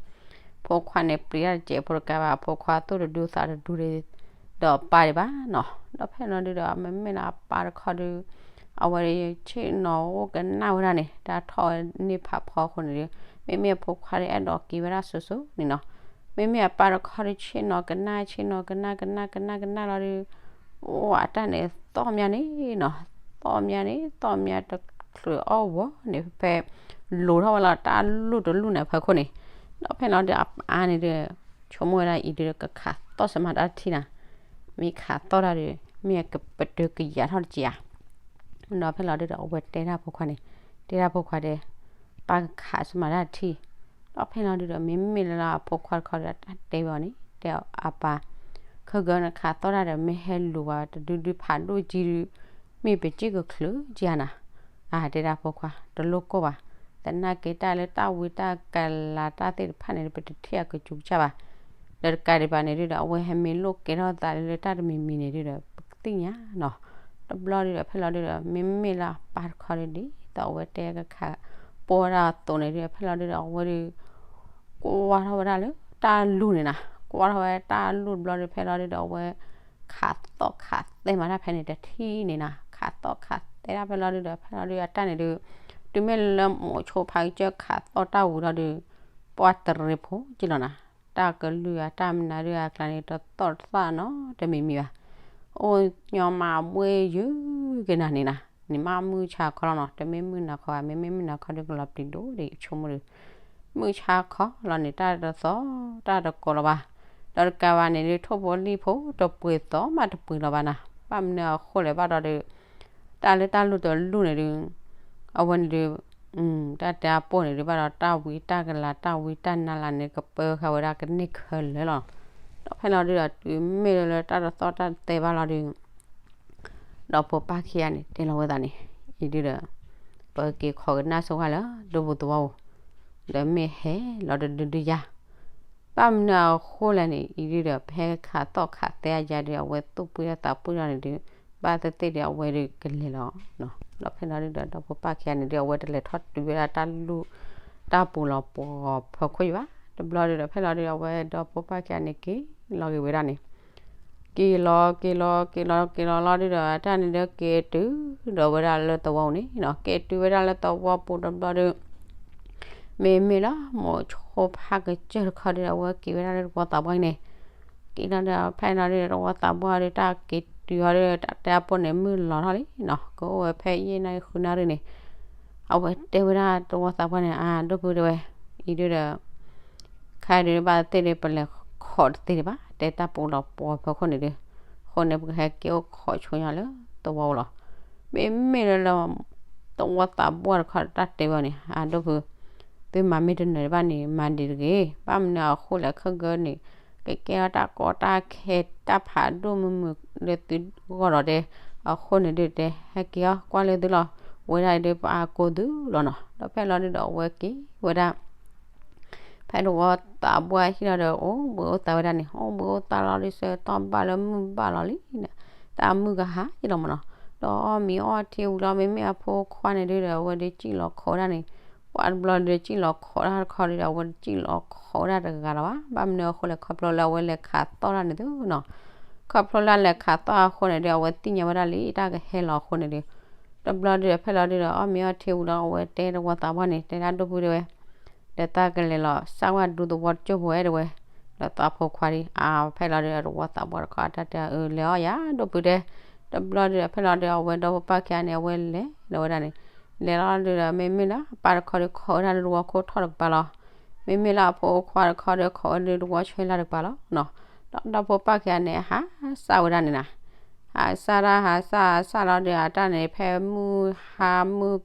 ဖိခွါန့ၣ်ပျံၤတၢ်တစဲးဖိတကးဘၣ် အဖိခွါသိၣ်တဒုသးတဒုဒီး ဒီးအပၢ်ဒံးဘၣ်နီၤ, ဒီးဖဲလီၤဒုဒီး မ့မ့ၢ်လၢအပၢ်တခီဒီး အဝဲဆ့ၣ်နီၤအိၣ်ကနၣ်ဝဲဒၣ်န့ၣ် တၢ်ထီၣ်ဝဲန့ၣ်ဖးဖီအဃိန့ၣ်ဒီး မ့မ့ၢ်အဖိခွါဒီးအဲၣ်ဒိးက့ၤဝဲဒၣ်စိၤစိၤန့ၣ်နီၤ, မ့မ့ၢ်အပၢ်တခီဒီးဆ့ၣ်နီၤကနၣ် ဆ့ၣ်နီၤကနၣ် ကနၣ်ကနၣ်ကနၣ်လီၤဒီး အိၣ်အတၢ်န့ၣ်သီၣ်မးန့ၣ်နီၤ, သီၣ်မးန့ၣ် သီၣ်မးတချုးအီၣ်ဝီၤန့ၣ် ဖဲ လိၤထီၣ်ဝဲလီၤတၢ်လူၢ်တလူၢ်န့ၣ်ဖဲခိၣ်န့ၣ်, ဒီးဖဲလီၤဒီးအအါန့ၣ်ဒီး ဆိကမိၣ်ဝဲဒၣ်အံၤဒီးကခးသီၣ်စမးတၢ်ထံၣ်နၤ, မ့ၢ်ခးသီၣ်တၢ်ဒီး မ့ၢ်ကပတုာ်ကယၤထီၣ်တက့ၢ်ဧါ, ဒီးဖဲလီၤဒုဒီးအဝဲတဲတၢ်ဖိခွါန့ၣ်, တဲတၢ်ဖိခွါဒီး ပၢ်ကခးစမးတၢ်ထံၣ်, ဒီးဖဲလီၤဒုဒီး မ့မ့ၢ်လၢအဖိခွါတခီဒီး တၢ်တဲဝဲအီၤန့ၣ် တဲအပၢ်, ခဲကနခးသီၣ်တၢ်ဒီး မ့ၢ်ဟဲလူၤဝဲတဒုဒုဖးဒိၣ်ကံဒီး မ့ၢ်ပစ့ၢ်ကချုးက့ၤနၤ, အတဲတၢ်ဖိခွါ တလိၣ်ကိၢ်ဘၣ်, သနာ်က့တၢ်လၢတၢ်ဝံတၢ်ကလၤတၢ်သ့ၣ်တဖၣ်န့ၣ် ပတထံၣ်အကစူးကစၢ်ဘၣ်, ဒီးတကးဒံးဘၣ်န့ၣ်ဒုဒီး အဝဲဟဲမ့ၢ်လိၣ်ကဲထီၣ်သးလၢတၢ်တမံၤမံၤန့ၣ်ဒုဒီး ပကသ့ၣ်ညါနီၤ, တဘျီဒုဒီး ဖဲလီၤဒုဒီး မ့မ့ၢ်လၢအပၢ်တခီဒီး ဒ်သိးအဝဲတဲကခး ပိာ်ဝဲဒၣ်အသိးန့ၣ်ဒုဒီး ဖဲလီၤဒုဒီး အဝဲဒီး ကွၢ်ထီၣ်ဝဲဒၣ်လၢတၢ်လူၢ်န့ၣ်နၤ, ကွၢ်ထီၣ်ဝဲတၢ်လူၢ်တဘျီဒီး ဖဲလီၤဒုဒီး အဝဲ ခးသီၣ်ခးသဲမးတၢ်ဖဲန့ၣ်တထံၣ်န့ၣ်နၤ, ခးသီၣ်ခးသဲဒၣ်ဖဲလီၤဒုဒီး ဖဲလီၤဒုဒီး အတၢ်န့ၣ်ဒု တုၤမ့ၢ်လၢမိၤဆိဖးကစၢၢ်ခးသီၣ်တၢ်ဝံၤလီၤဒီး ပှၢ်တရံးဖိက့လီၤနၤ, တၢ်ကလုၢ်အတၢ်မနုၤဒုအကျါန့ၣ် တသီၣ်တသၣ်နီတမံၤမံၤဘၣ်, အိၣ်ညီမးဘှ့ယုၢ်က့ၤနၤန့ၣ်နၤ, န့ၣ်မ့ၢ်မုၢ်ဆါခီလီၤနီၤ, တမ့ၢ်မုၢ်နၤခီဘၣ်, မ့မ့ၢ်မုၢ်နၤခီဒုကလီၤပျံၤဒိၣ်ဒံးဆိကမိၣ်ဒီး မုၢ်ဆါခီလီၤန့ၣ် တၢ်တသီၣ် တၢ်တကိးလီၤဘၣ်, ဒီးတကးဘၣ်န့ၣ်ဒု ထိၣ်ဖိလံၣ်ဖိတပှ့ၤသီမးတပှ့ၤလီၤဘၣ်နၤ, ဘၣ်မနုၤအဃိလဲၣ်ဘၣ်ဒီးဒု တၢ်လၢတၢ်လူၢ်တလူၢ်န့ၣ်ဒု အဝဲန့ၣ်ဒု တၢ်တဲအပိၢ်န့ၣ်ဒု ဘၣ်ဒီးတၢ်ဝံတၢ်ကလၤ တၢ်ဝံတၢ်နါလၢန့ၣ် ကပၢဃာ်ဝဲဒၣ်ကန့ၢ်ခဲလၢာ်လီၤ. ဒီးဖဲလီၤဒုဒီး တုၤမ့ၢ်လၢတၢ်တသီၣ်တၢ်တသဲဘၣ်လီၤဒု ဒီဖိပၢ်ခံဂၤန့ၣ် တဲလီၤဝဲသးန့ၣ် အံၤဒုဒီး ပက့ၤခိးကနၣ်ဆိဝဲလၢဒိပူၤသဝီပူၤ, ဒီးမ့ၢ်ဟဲလီၤတဒုဒုယၤ ဘၣ်မနုၤအဃိလဲၣ်န့ၣ် အံၤဒုဒီး ဖဲခးသီၣ်ခးသဲအယါဒု အဝဲသူၣ်ပှံၢ်ထီၣ်သးပှံၢ်ထီၣ်န့ၣ်ဒု ဘၣ်သ့ၣ်သ့ၣ်ဒီး အဝဲဒုကလဲၤလီၤ. ဒီးဖဲလီၤဒုဒီး ဒီဖိပၢ်ခံဂၤန့ၣ်ဒု အဝဲတလဲၤထီၣ်တုၤဝဲဒၣ်တၢ်လူၢ် တၢ်ပူၤလီၤပှီၤဖီခိၣ်ယံၤဘၣ်. တဘျီဒုဒီး ဖဲလီၤဒုဒီး အဝဲဒီဖိပၢ်ခံဂၤန့ၣ် က့ၤလီၤက့ၤဝဲဒၣ်န့ၣ် က့ၤလီၤက့ၤလီၤက့ၤလီၤက့ၤလီၤလီၤဒုဒီး တၢ်န့ၣ်ဒုက့ၤတုၤဒီးဝဲဒၣ်လၢသဝီပူၤန့ၣ်နီၤ, က့ၤတုၤဝဲဒၣ်လၢသဝီပူၤတဘျီဒု မ့မ့ၢ်လၢမိၤဆိဖးကစၢၢ်တခီဒုဒီး အဝဲက့ၤဝဲဒၣ်လၢတဝီသးပှၢ်န့ၣ်, က့ၤလီၤဒီး ဖဲလီၤဒုဒီး တဝီသးပှၢ်ဒု တၢ်က့ၤတုၤဟီဒု တၢ်တဲအပိၢ်န့ၣ် မုၢ်လီၤထီၣ်လံနီၤ, ကအိၣ်ဝဲဖဲယဲၢ်နၣ်ရံၣ်ဃုနၣ်ရံၣ်န့ၣ်, အဝဲတဲဝဲဒၣ်တဝီသးပှၢ်န့ၣ် အၢ ဒိၣ်ဖုတဲဝဲ, အံၤဒုဒီး ခဲဒုးဘၣ်သ့ၣ်ဒီး ပလဲၤခိးတသ့ဒံးဘၣ်, တဲတၢ်ပူၤလီၤပှီၤဖီခိၣ်န့ၣ်ဒုး, အဃိန့ၣ် ပကဟဲက့ၤအိၣ်ခိးဆိညါလၢသဝီပူၤလီၤ. မ့မ့ၢ်လၢလၢ သဝီသးပှၢ်တခီတၢ်တဲဝဲန့ၣ် အၢ ဒိၣ်ဖု, သုမၤမ့ၢ်တနၢၤဘၣ်န့ၣ် မၤဒံးတဂ့ၤ, ဘၣ်မနုၤအဃိလဲၣ် ခဲကနံၣ်န့ၣ် ကကဲထီၣ်တၢ်ကီတၢ်ခဲ တၢ်ဖးဒိၣ်မုၢ်မုၢ်လၢသုဂီၢ်လီၤတဲ, အဃိန့ၣ်ဒုးတဲ ဟဲက့ၤအီၤကွၢ်လၢသုလီၤ, ဝဲဒၣ်အံၤဒုးပအါကိးသုလီၤနီၤ. ဒီးဖဲလီၤဒုးဒီးအဝဲက့ၤဝဲဒၣ် ဖဲတဝီသးပှၢ်ဟံၣ်လီၤဒီး အိၣ်ဘှံးအိၣ်သါဝဲဒၣ်န့ၣ်, အိၣ်ဘှံးအိၣ်သါလီၤဒုး ဆၢကတီၢ်ဘၣ်လၢမုၢ်ဘၣ်လီၤလံန့ၣ်, တၢ်မုၢ်ကဟါယံလီၤမးနီၤ. ဒီးအီၣ်မ့ၤအီထံဝံၤလီၤ မ့မ့ၢ်အဖိခွါန့ၣ်ဒုးဒီး အဝဲဒုးစံၣ်လီၤခိးဝဲဒၣ်န့ၣ်, ပှၤတဘျီဒုးစံၣ်လီၤခိးတၢ်တခီဒုးဒီး အဝဲတစံၣ်လီၤခိးဝဲဒၣ်တဂၤလီၤဘၣ်. ဘၣ်မနုၤအဃိလဲၣ် ခီဖျိလၢအဝဲလဲၤခးသီၣ်တၢ်န့ၣ်သုနီၤ. ခီဖျိလၢလဲၤခးသီၣ်အဃိန့ၣ်ဒုး အဝဲသ့ၣ်ညါဝဲဒၣ်လံ တၢ်ကဟဲလီၤအဃိန့ၣ်ဒုး တဘျီဒုးဒီး ဖဲလီၤဒုးဒီး အီၣ်မ့ၤအီထံဝံၤလီၤ အဝဲတဲတဝီသးပှၢ်န့ၣ် တဲဒၣ်ဒိၣ်ဖုတဲဝဲ, ဒီးသးကလဲၤလီၤ စၢ်ဝဲဒူသဝီတကၠိၢ်ဖိဝဲတဲဝဲ, ဒီးသးဖိခွါဒံး အါ ဖဲလီၤဒုးဒီး တဝီသးပှၢ်တခီ တၢ်တဲအၢ လဲၤအီၣ်ယၤ ဒိၣ်ဖုတဲ, တဘျီဒုးဒီး ဖဲလီၤဒုး အဝဲဒီဖိပၢ်ခံဂၤန့ၣ် အဝဲလဲၤလီၤဝဲဒၣ်န့ၣ်, လဲၤလီၤဒုးဒီး မ့မ့ၢ်လၢ အပၢ်တခီဒုးခိးဝဲဒၣ်လၢတဝီခိၣ်ထီၣ်တကပၤလီၤ. မ့မ့ၢ်လၢအဖိခွါတခီဒုးခိးဝဲဒၣ်လၢတဝီဆွဲလၢ်တကပၤလီၤနီၤ. ဒီးဒီဖိပၢ်ခံဂၤန့ၣ် ဟးစၢ်ဝဲဒၣ်န့ၣ်နၤ, ဟးစၢ်တၢ်ဟးစၢ်ဟးစၢ်လီၤဒုး အတၢ်န့ၣ် ဖဲမုၢ်ဟါမုၢ်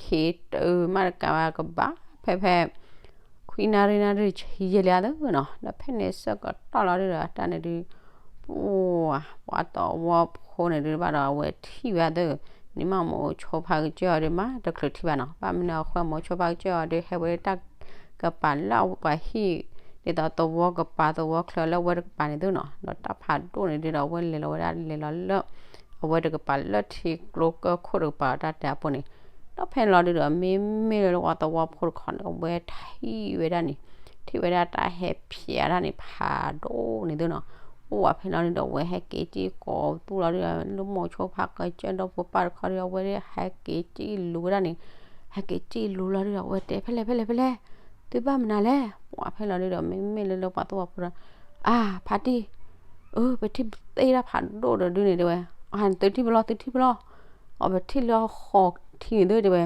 ခံးတုၤမးတကးဝဲကဘၣ် ဖဲဖဲ ခွံနၣ်ရံၣ်နၣ်ရံၣ်ဆံယဲၢ်လံဧါသနီၤ. ဒီးဖဲန့ၣ်ဆၢကတီၢ်လီၤဒုးဒီး အတၢ်န့ၣ်ဒုး ပှၤ ပှၤသဝီဖိန့ၣ်ဒုးဘၣ်ဒီး အဝဲထံၣ်ဝဲသၢ နံၤမး မိၤဆိဖါကစၢၢ်အီၤဒီး မ့ၢ်တချုးထံၣ်ဘၣ်နီၤ. ဘၣ်မနုၤအဃိ မိၤဆိဖါကစၢၢ်အီၤဒီး ဟဲဝဲတၢ်ကပၤလၢအပှၤဟံၣ်, ဒ်သိးသဝီကပၤသဝီချၢလၢအဝဲတကပၤန့ၣ်သုနီၤ, ဒီးတၢ်ဖးဒိၣ်န့ၣ်ဒုဒီး အဝဲလဲၤလီၤဝဲဒၣ် လဲၤလီၤလၢ အဝဲတကပၤလၢထံကျိကၢၢ်ခိၣ်တကပၤ တၢ်တဲအပူၤန့ၣ်, ဒီးဖဲန့ၣ်လီၤဒုဒီး မ့မ့ၢ်လၢလၢပှၤသဝီဖိတခီန့ၣ် အဝဲထံၣ်ဝဲဒၣ်န့ၣ်, ထံၣ်ဝဲဒၣ်တၢ်ဟဲဖျဲးတၢ်န့ၣ် ဖးဒိၣ်န့ၣ်သုနီၤ. အိၣ်ဝဲဖဲန့ၣ်လီၤဒုဒီး အဝဲဟဲက့ၤစံၣ်ကိးသူၣ်လီၤဒုဒီး လၢမိၤဆိဖါကစၢၢ်ဒီဖိပၢ်တခီဒီး အဝဲဟဲက့ၤစံၣ်လူၤဝဲဒၣ်န့ၣ်, ဟဲက့ၤစံၣ်လူၤလီၤဒုဒီး အဝဲတဲ ဖဲလဲၣ် ဖဲလဲၣ် ဖဲလဲၣ်, သုဘၣ်မနုၤလဲၣ်. အိၣ်ဝဲဖဲန့ၣ်လီၤဒုဒီး မ့မ့ၢ်လၢလၢပှၤသဝီဖိဒီး အါ ဖါတံၢ်, အၢ ပထံၣ်သ့ၣ်တၢ်ဖးဒိၣ်ဒီးဒုန့ၣ်တဲဝဲ, အသုထံၣ်ဖဲလဲၣ် သုထံၣ်ဖဲလဲၣ်, အပထံၣ်လၢဃီထံန့ၣ်သုတဲဝဲ,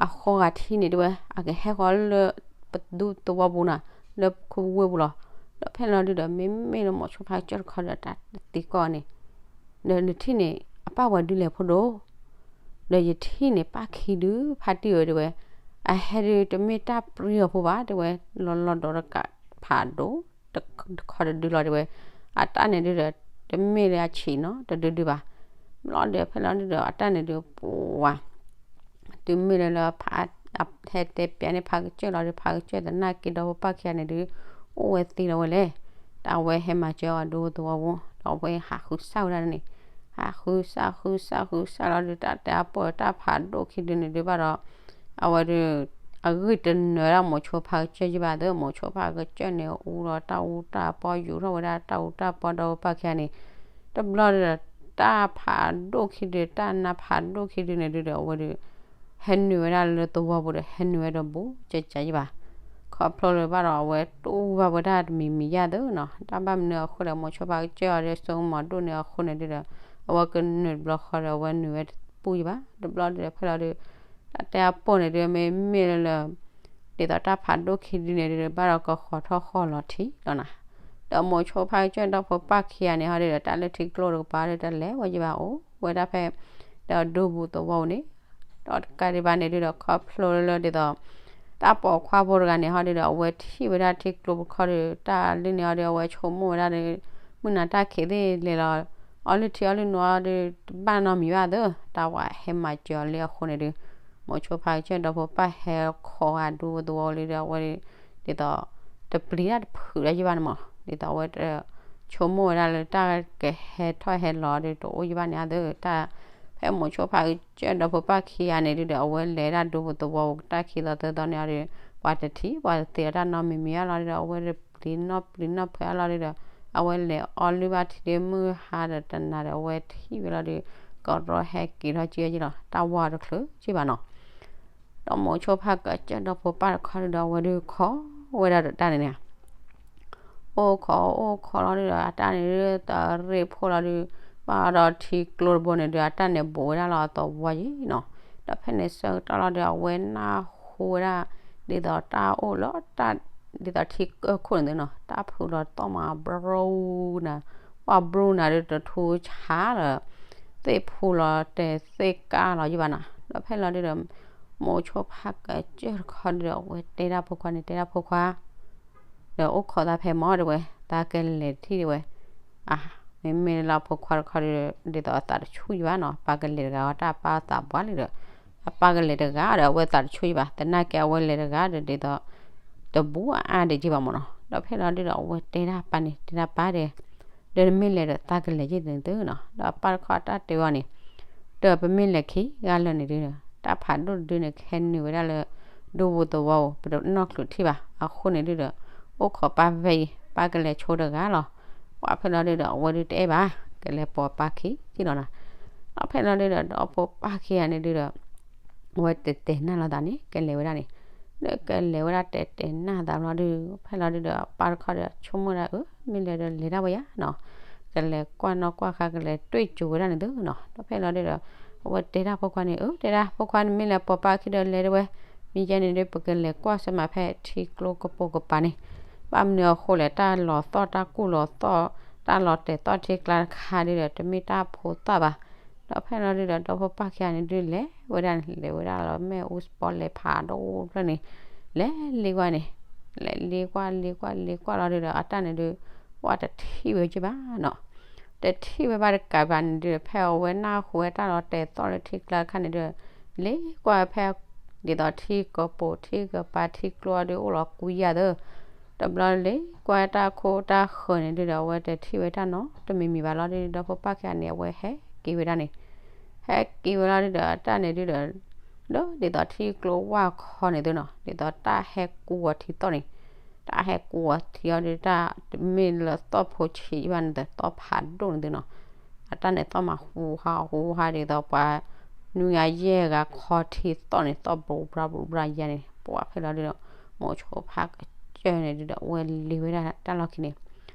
အဃီဂၤထံန့ၣ်တဲဝဲ အကဟဲဃီလၢ ပဒူသဝီပူၤနၤ, လၢခိဝ့ၢ်ပူၤလီၤ. ဒီးဖဲန့ၣ်လီၤဒုဒီး မ့မ့ၢ်လၢမိၤဆိဖါကစၢၢ်တခီဒီး တၢ်တသံကွၢ်န့ၣ် ဒီးနထံၣ်န့ၣ် အပၢ်ဝဲဒုလဲၣ်ဖိဒိၣ်, ဒီးယထံၣ်န့ၣ် ပၢ်ခံဒု ဖါတံၢ်ဧၢတဲဝဲ, အဟဲဒုတမ့ၢ်တၢ်ပြံအီၤဖိဘၣ်တဲဝဲ, လီၤလီၤဒီးတကးဖးဒိၣ် တခီတဒုလီၤတဲဝဲ, အတၢ်န့ၣ်ဒုဒီး တမ့ၢ်လၢအဆံးနီၤ တဒုဒုဘၣ်. ဘျီဒီးဖဲလီၤဒုဒီး အတၢ်န့ၣ်ဒုပှၤ တုၤမ့ၢ်လၢလၢဖး ဟဲတဲပျးန့ၢ်ဖါကစၢၢ်လီၤဒီး ဖါကစၢၢ်သနာ်က့ဒီး ပပၢ်ခံဂၤန့ၣ်ဒု အိၣ်ဝဲသ့လီၤဝဲလဲၣ်. တၢ်ဝဲဟဲမၤစၢၤအီၤဒူသဝီပူၤ ဒီးအဝဲဟးဃုစၢ်ဝဲဒၣ်န့ၣ်, ဟးဃုစၢ်ဃုစၢ်ဃုစၢ်လီၤဒီး တၢ်တဲအပီၢ်တၢ်ဖးဒိၣ်ခံဒုန့ၣ်ဒုဘၣ်ဒီး အဝဲဒု အဂံၢ်တနၢၤဒၣ်မိၤဆိဖါကစၢၢ်ယံဘၣ်သ့, မိၤဆိဖါကစၢၢ်န့ၣ် အူဒီးတၢ်အူတၢ်ပီၢ် ယူၤထီၣ်ဝဲဒၣ်တၢ်အူတၢ်ပီၢ်ဒီးပပၢ်ခံဂၤန့ၣ်, တဘျီဒီး တၢ်ဖးဒိၣ်ခံဒု တၢ်နါဖးဒိၣ်ခံဒုန့ၣ်ဒုဒီး အဝဲဒု ဟဲနုာ်ဝဲဒၣ်လၢသဝီပူၤဒီး ဟဲနုာ်ဝဲဒီးဘူးကကယံဘၣ်. ခီဖျိလၢဘၣ်ဒီး အဝဲတူၢ်ဘၣ်ဝဲဒၣ်တမံၤမံၤယၢ်သ့နီၤ, တၢ်ဘၣ်မနုၤအဃိလဲၣ် မိၤဆိဖါကစၢၢ်အီၤဒီး စိကမီၤဒိၣ်န့ၢ်အဃိန့ၣ်ဒုဒီး အဝဲကနုာ်တဘျီဃီဒီး အဝဲနုာ်ဝဲတပူၤယံဘၣ်. တဘျီဒီး ဖဲလီၤဒု တၢ်တဲအပီၢ်န့ၣ်ဒု မ့မ့ၢ်လၢ ဒ်သိးတၢ်ဖးဒိၣ်ခံဒုန့ၣ်ဒု ဘၣ်ဒီးကဃီၤထီၣ်ဃီၤလီၤထံလီၤနၤ. ဒီးမိၤဆိဖါကစၢၢ်ဒီဖိပၢ်ခံဂၤန့ၣ်ဟီဒုဒီး တၢ်လၢထံကျိတကပၤဒီး တလဲၤဝဲယံဘၣ် အိၣ်ဝဲဒၣ်ဖဲ ဒီးဒူပူၤသဝီပူၤန့ၣ်, ဒီးတကးဒံးဘၣ်န့ၣ်ဒုဒီး ခီဖျိလၢဒ်သိး တၢ်ပိာ်ခွါဖိတဂၤန့ၣ်ဟီဒုဒီး အဝဲထံၣ်ဝဲဒၣ်ထံကျိဖိတခီဒီး တၢ်လၢန့ၣ်ဟီဒီး အဝဲဆိကမိၣ်ဝဲဒၣ်ဒီး မုၢ်နၤတၢ်ခံးသ့ၣ်လဲၤလီၤ အီလုၢ်ထံအီလုၢ်နိအီဒီး တဘၣ်နီတမံၤဘၣ်သ့, တၢ်ဝဲဟဲမၤစၢၤအီၤလံအဃိန့ၣ်ဒု မိၤဆိဖါကစၢၢ်ဒီဖိပၢ်ဟဲခိးဂၤဒူသဝီလံဒီး အဝဲ ဒ်သိး တပျံၤတၢ်တဖုးတၢ်ယံဘၣ်န့ၣ်မး, ဒ်သိးအဝဲ ဆိကမိၣ်ဝဲဒၣ်လၢတၢ်ကဟဲထီၣ်ဟဲလီၤဒီး တအိၣ်ယံဘၣ်န့ၣ်အသ့, တၢ် ဖဲမိၤဆိဖါကစၢၢ်ဒီဖိပၢ်ခံဂၤန့ၣ်ဒုဒီး အဝဲလဲၤဒၣ်ဒူပူၤသဝီပူၤ တၢ်ခံသီသၢသီန့ၣ်အီဒီး ပှၤတထံၣ်ပှၤတသ့လီၤတၢ်နီတမံၤမံၤအါလီၤဒုဒီး အဝဲတပျံၤနီတပျံၤနီတဖုးအါလီၤဒုဒီး အဝဲလဲၤအီလုၢ်ဘၣ်ထံဒု မုၢ်ဟါဒီးတနၤဒီး အဝဲထံၣ်ဝဲလီၤဒု ကရီဟဲက့ၤထီၣ်က့ၤယံလီၤ တၢ်ဝါတချုးက့ဘၣ်နီၤ. ဒီးမိၤဆိဖါကစၢၢ်ဒီဖိပၢ်တခီဒုဒီး အဝဲဒုခိးဝဲဒၣ်ဒီးတၢ်န့ၣ်န့ၣ် အိၣ်ခိးအိၣ်ခိးလီၤဒုဒီး အတၢ်န့ၣ်ဒု တရ့ၣ်ဖိလီၤဒု ဘၣ်ဒီးထံကျိတဘိန့ၣ်ဒု အတၢ်န့ၣ်ဘူးဝဲဒၣ်လီၤအသဝီယံနီၤ. ဒီးဖဲန့ၣ်ဆၢကတီၢ်လီၤဒု အဝဲနၢ်ဟူဝဲဒၣ် ဒ်သိးတၢ်အိၣ်လၢ ဒ်သိးထံကၢၢ်ခိၣ်န့ၣ်သုနီၤ တၢ်ဖုးလီၤသီၣ်မး ဘြူနၤ, ပှၤဘြူနၤဒုတထူဆါလၢ သ့ၣ်ဖူလီၤတဲာ်သ့ၣ်ကါလီၤယံဘၣ်နီၤ. ဒီးဖဲလီၤဒုဒီး မိၤဆိဖါကစၢၢ်တခီဒုဒီး အဝဲတဲဒၣ်ဖိခွါန့ၣ် တဲဒၣ်ဖိခွါ ဒီးအိၣ်ခိးသးဖဲမၢ်တဲဝဲ, သးကလဲၤတထံၣ်တဲဝဲ. အါ မ့မ့ၢ်လၢအဖိခွါတခီဒီး ဒ်သိးအသးတဆူၣ်ယံဘၣ်နီၤ, ပၢ်ကလဲၤတဂၤအီၤ တၢ်ပၢ်သးပှၢ်လံဒီး အပၢ်ကလဲၤတဂၤဒီး အဝဲသးတဆူၣ်ယံဘၣ်, သနာ်က့အဝဲလဲၤတဂၤဒီး ဒ်သိး တဘူးအါဒံးက့ဘၣ်မၢ်နီၤ. ဒီးဖဲလီၤဒုဒီး အဝဲတဲဒၣ်ပၢ်န့ၣ် တဲဒၣ်ပၢ်ဒီး ဒီးနမ့ၢ်လဲၤဒီးသးကလဲၤယံာ်န့ၣ်သုနီၤ. ဒီးအပၢ်တခီတၢ်တဲဝဲန့ၣ် ဒီးပမ့ၢ်လဲၤခံဂၤလၢာ်န့ၣ်ဒုဒီး တၢ်ဖးဒိၣ်တဒုန့ၣ် ကဟဲနုာ်ဝဲဒၣ်လၢ ဒူပူၤသဝီပူၤ ပတနီၢ်ချုးထံၣ်ဘၣ်. အဃိန့ၣ်ဒုဒီး အိၣ်ခိးပၢ်ဖဲအံၤ ပၢ်ကလဲၤဆိတဂၤလီၤ. ပှၤဖဲလီၤဒုဒီး အဝဲဒုတအဲၣ်ဘၣ် ကလဲၤပိာ်ပၢ်ခံက့လီၤနီၤ. ဒီးဖဲလီၤဒုဒီး ဒီးဖိပၢ်ခံဂၤန့ၣ်ဒုဒီး အဝဲတတဲာ်နၢ်လိာ်သးန့ၣ် ကလဲၤဝဲဒၣ်န့ၣ်, ဒီးကလဲၤဝဲဒၣ်တဲာ်တဲာ်နၢ်သးဘျီဒု ဖဲလီၤဒုဒီး အပၢ်တခီဒီး ဆိကမိၣ်ဒၣ်အၢ မ့ၢ်လဲၤဒီးလဲၤဒၣ်ဝဲယါနီၤ, ကလဲၤကွၢ်နီၣ်ကွၢ်ဃါ ကလဲၤတွံၢ်စူၤဝဲဒၣ်န့ၣ်သုနီၤ. ဒီးဖဲလီၤဒုဒီး အဝဲတဲဒၣ်ဖိခွါန့ၣ် အၢ တဲဒၣ်ဖိခွါန့ၣ် မ့ၢ်လဲၤပိာ်ပၢ်ခံဒီးလဲၤဒၣ်ဝဲ, မ့ၢ်ယဲန့ၣ်ဒု ပကလဲၤကွၢ်ဆၢမးဖဲထံကျိကပိာ်ကပၤန့ၣ်, ဘၣ်မနုၤအဃိလဲၣ် တၢ်လီၤသီၣ်တၢ်ကူၣ်လီၤသီၣ် တၢ်လီၤတဲာ်သီၣ်ထံကျါတခါဒုဒီး တမ့ၢ်တၢ်ဖိသၣ်ဘၣ်. ဒီးဖဲလီၤဒုဒီး ဒီဖိပၢ်ခံဂၤန့ၣ်ဒုလဲၤဝဲဒၣ်န့ၣ် လဲၤဝဲဒၣ်လီၤ မ့ၣ်အူစပီလဲၤဖးဒိၣ်ဖျၢၣ်န့ၣ်, လဲၤလ့ကွၢ်န့ၣ်, လဲၤလ့ကွၢ်လ့ကွၢ်လ့ကွၢ်လီၤဒုဒီး အတၢ်န့ၣ်ဒု ပှၤတထံၣ်ဝဲက့ဘၣ်နီၤ. တထံၣ်ဝဲဘၣ်တကးဘၣ်န့ၣ်ဒုး ဖဲအဝဲနၢ်ဟူဝဲတၢ်လီၤတဲာ်သီၣ်လၢထံကျါတခါန့ၣ်ဒုး လ့ၤကွၢ်ဖဲ ဒ်သိးထံကပိာ်ထံကပၤထံကျိအီၤဒုး အိၣ်လီၤကွံယၤသၢ တဘျီလ့ၤကွၢ်တၢ်ခိၣ်တၢ်ဃၢၤန့ၣ်ဒုးဒီး အဝဲတထံၣ်ဝဲတၢ်နီတမံၤမံၤဘၣ်လီၤဒုး ဒီဖိပၢ်ခံဂၤန့ၣ် အဝဲဟဲက့ၤဝဲဒၣ်န့ၣ် ဟဲက့ၤဝဲလီၤဒုးဒီး အတၢ်န့ၣ်ဒုးဒီး လၢဒ်သိးထံကျိဝၢ်ခီန့ၣ်သုနီၤ ဒ်သိးတၢ်ဟဲကူအီၤထံသီၣ်န့ၣ် တၢ်ဟဲကူအီၤထံအီၤဒုး တၢ်တမ့ၢ်လၢသီၣ်ဖိဆံးဘၣ်န့ၣ်ဒီး သီၣ်ဖးဒိၣ်န့ၣ်သုနီၤ အတၢ်န့ၣ်သီၣ်မးဟူဟးဟူဟးဒ်သိးပှၤ နွံဂၤယဲၢ်ဂၤခီထံသီၣ်န့ၣ် သီၣ်ဘြူးဘြါဘြူးဘြါယါန့ၣ် ပှၤဖဲလီၤဒုးဒီး မိၤဆိဖးကစၢၢ်န့ၣ်ဒုးဒီး အဝဲလ့ၤဝဲဒၣ်တၢ်လီၢ်ခံန့ၣ်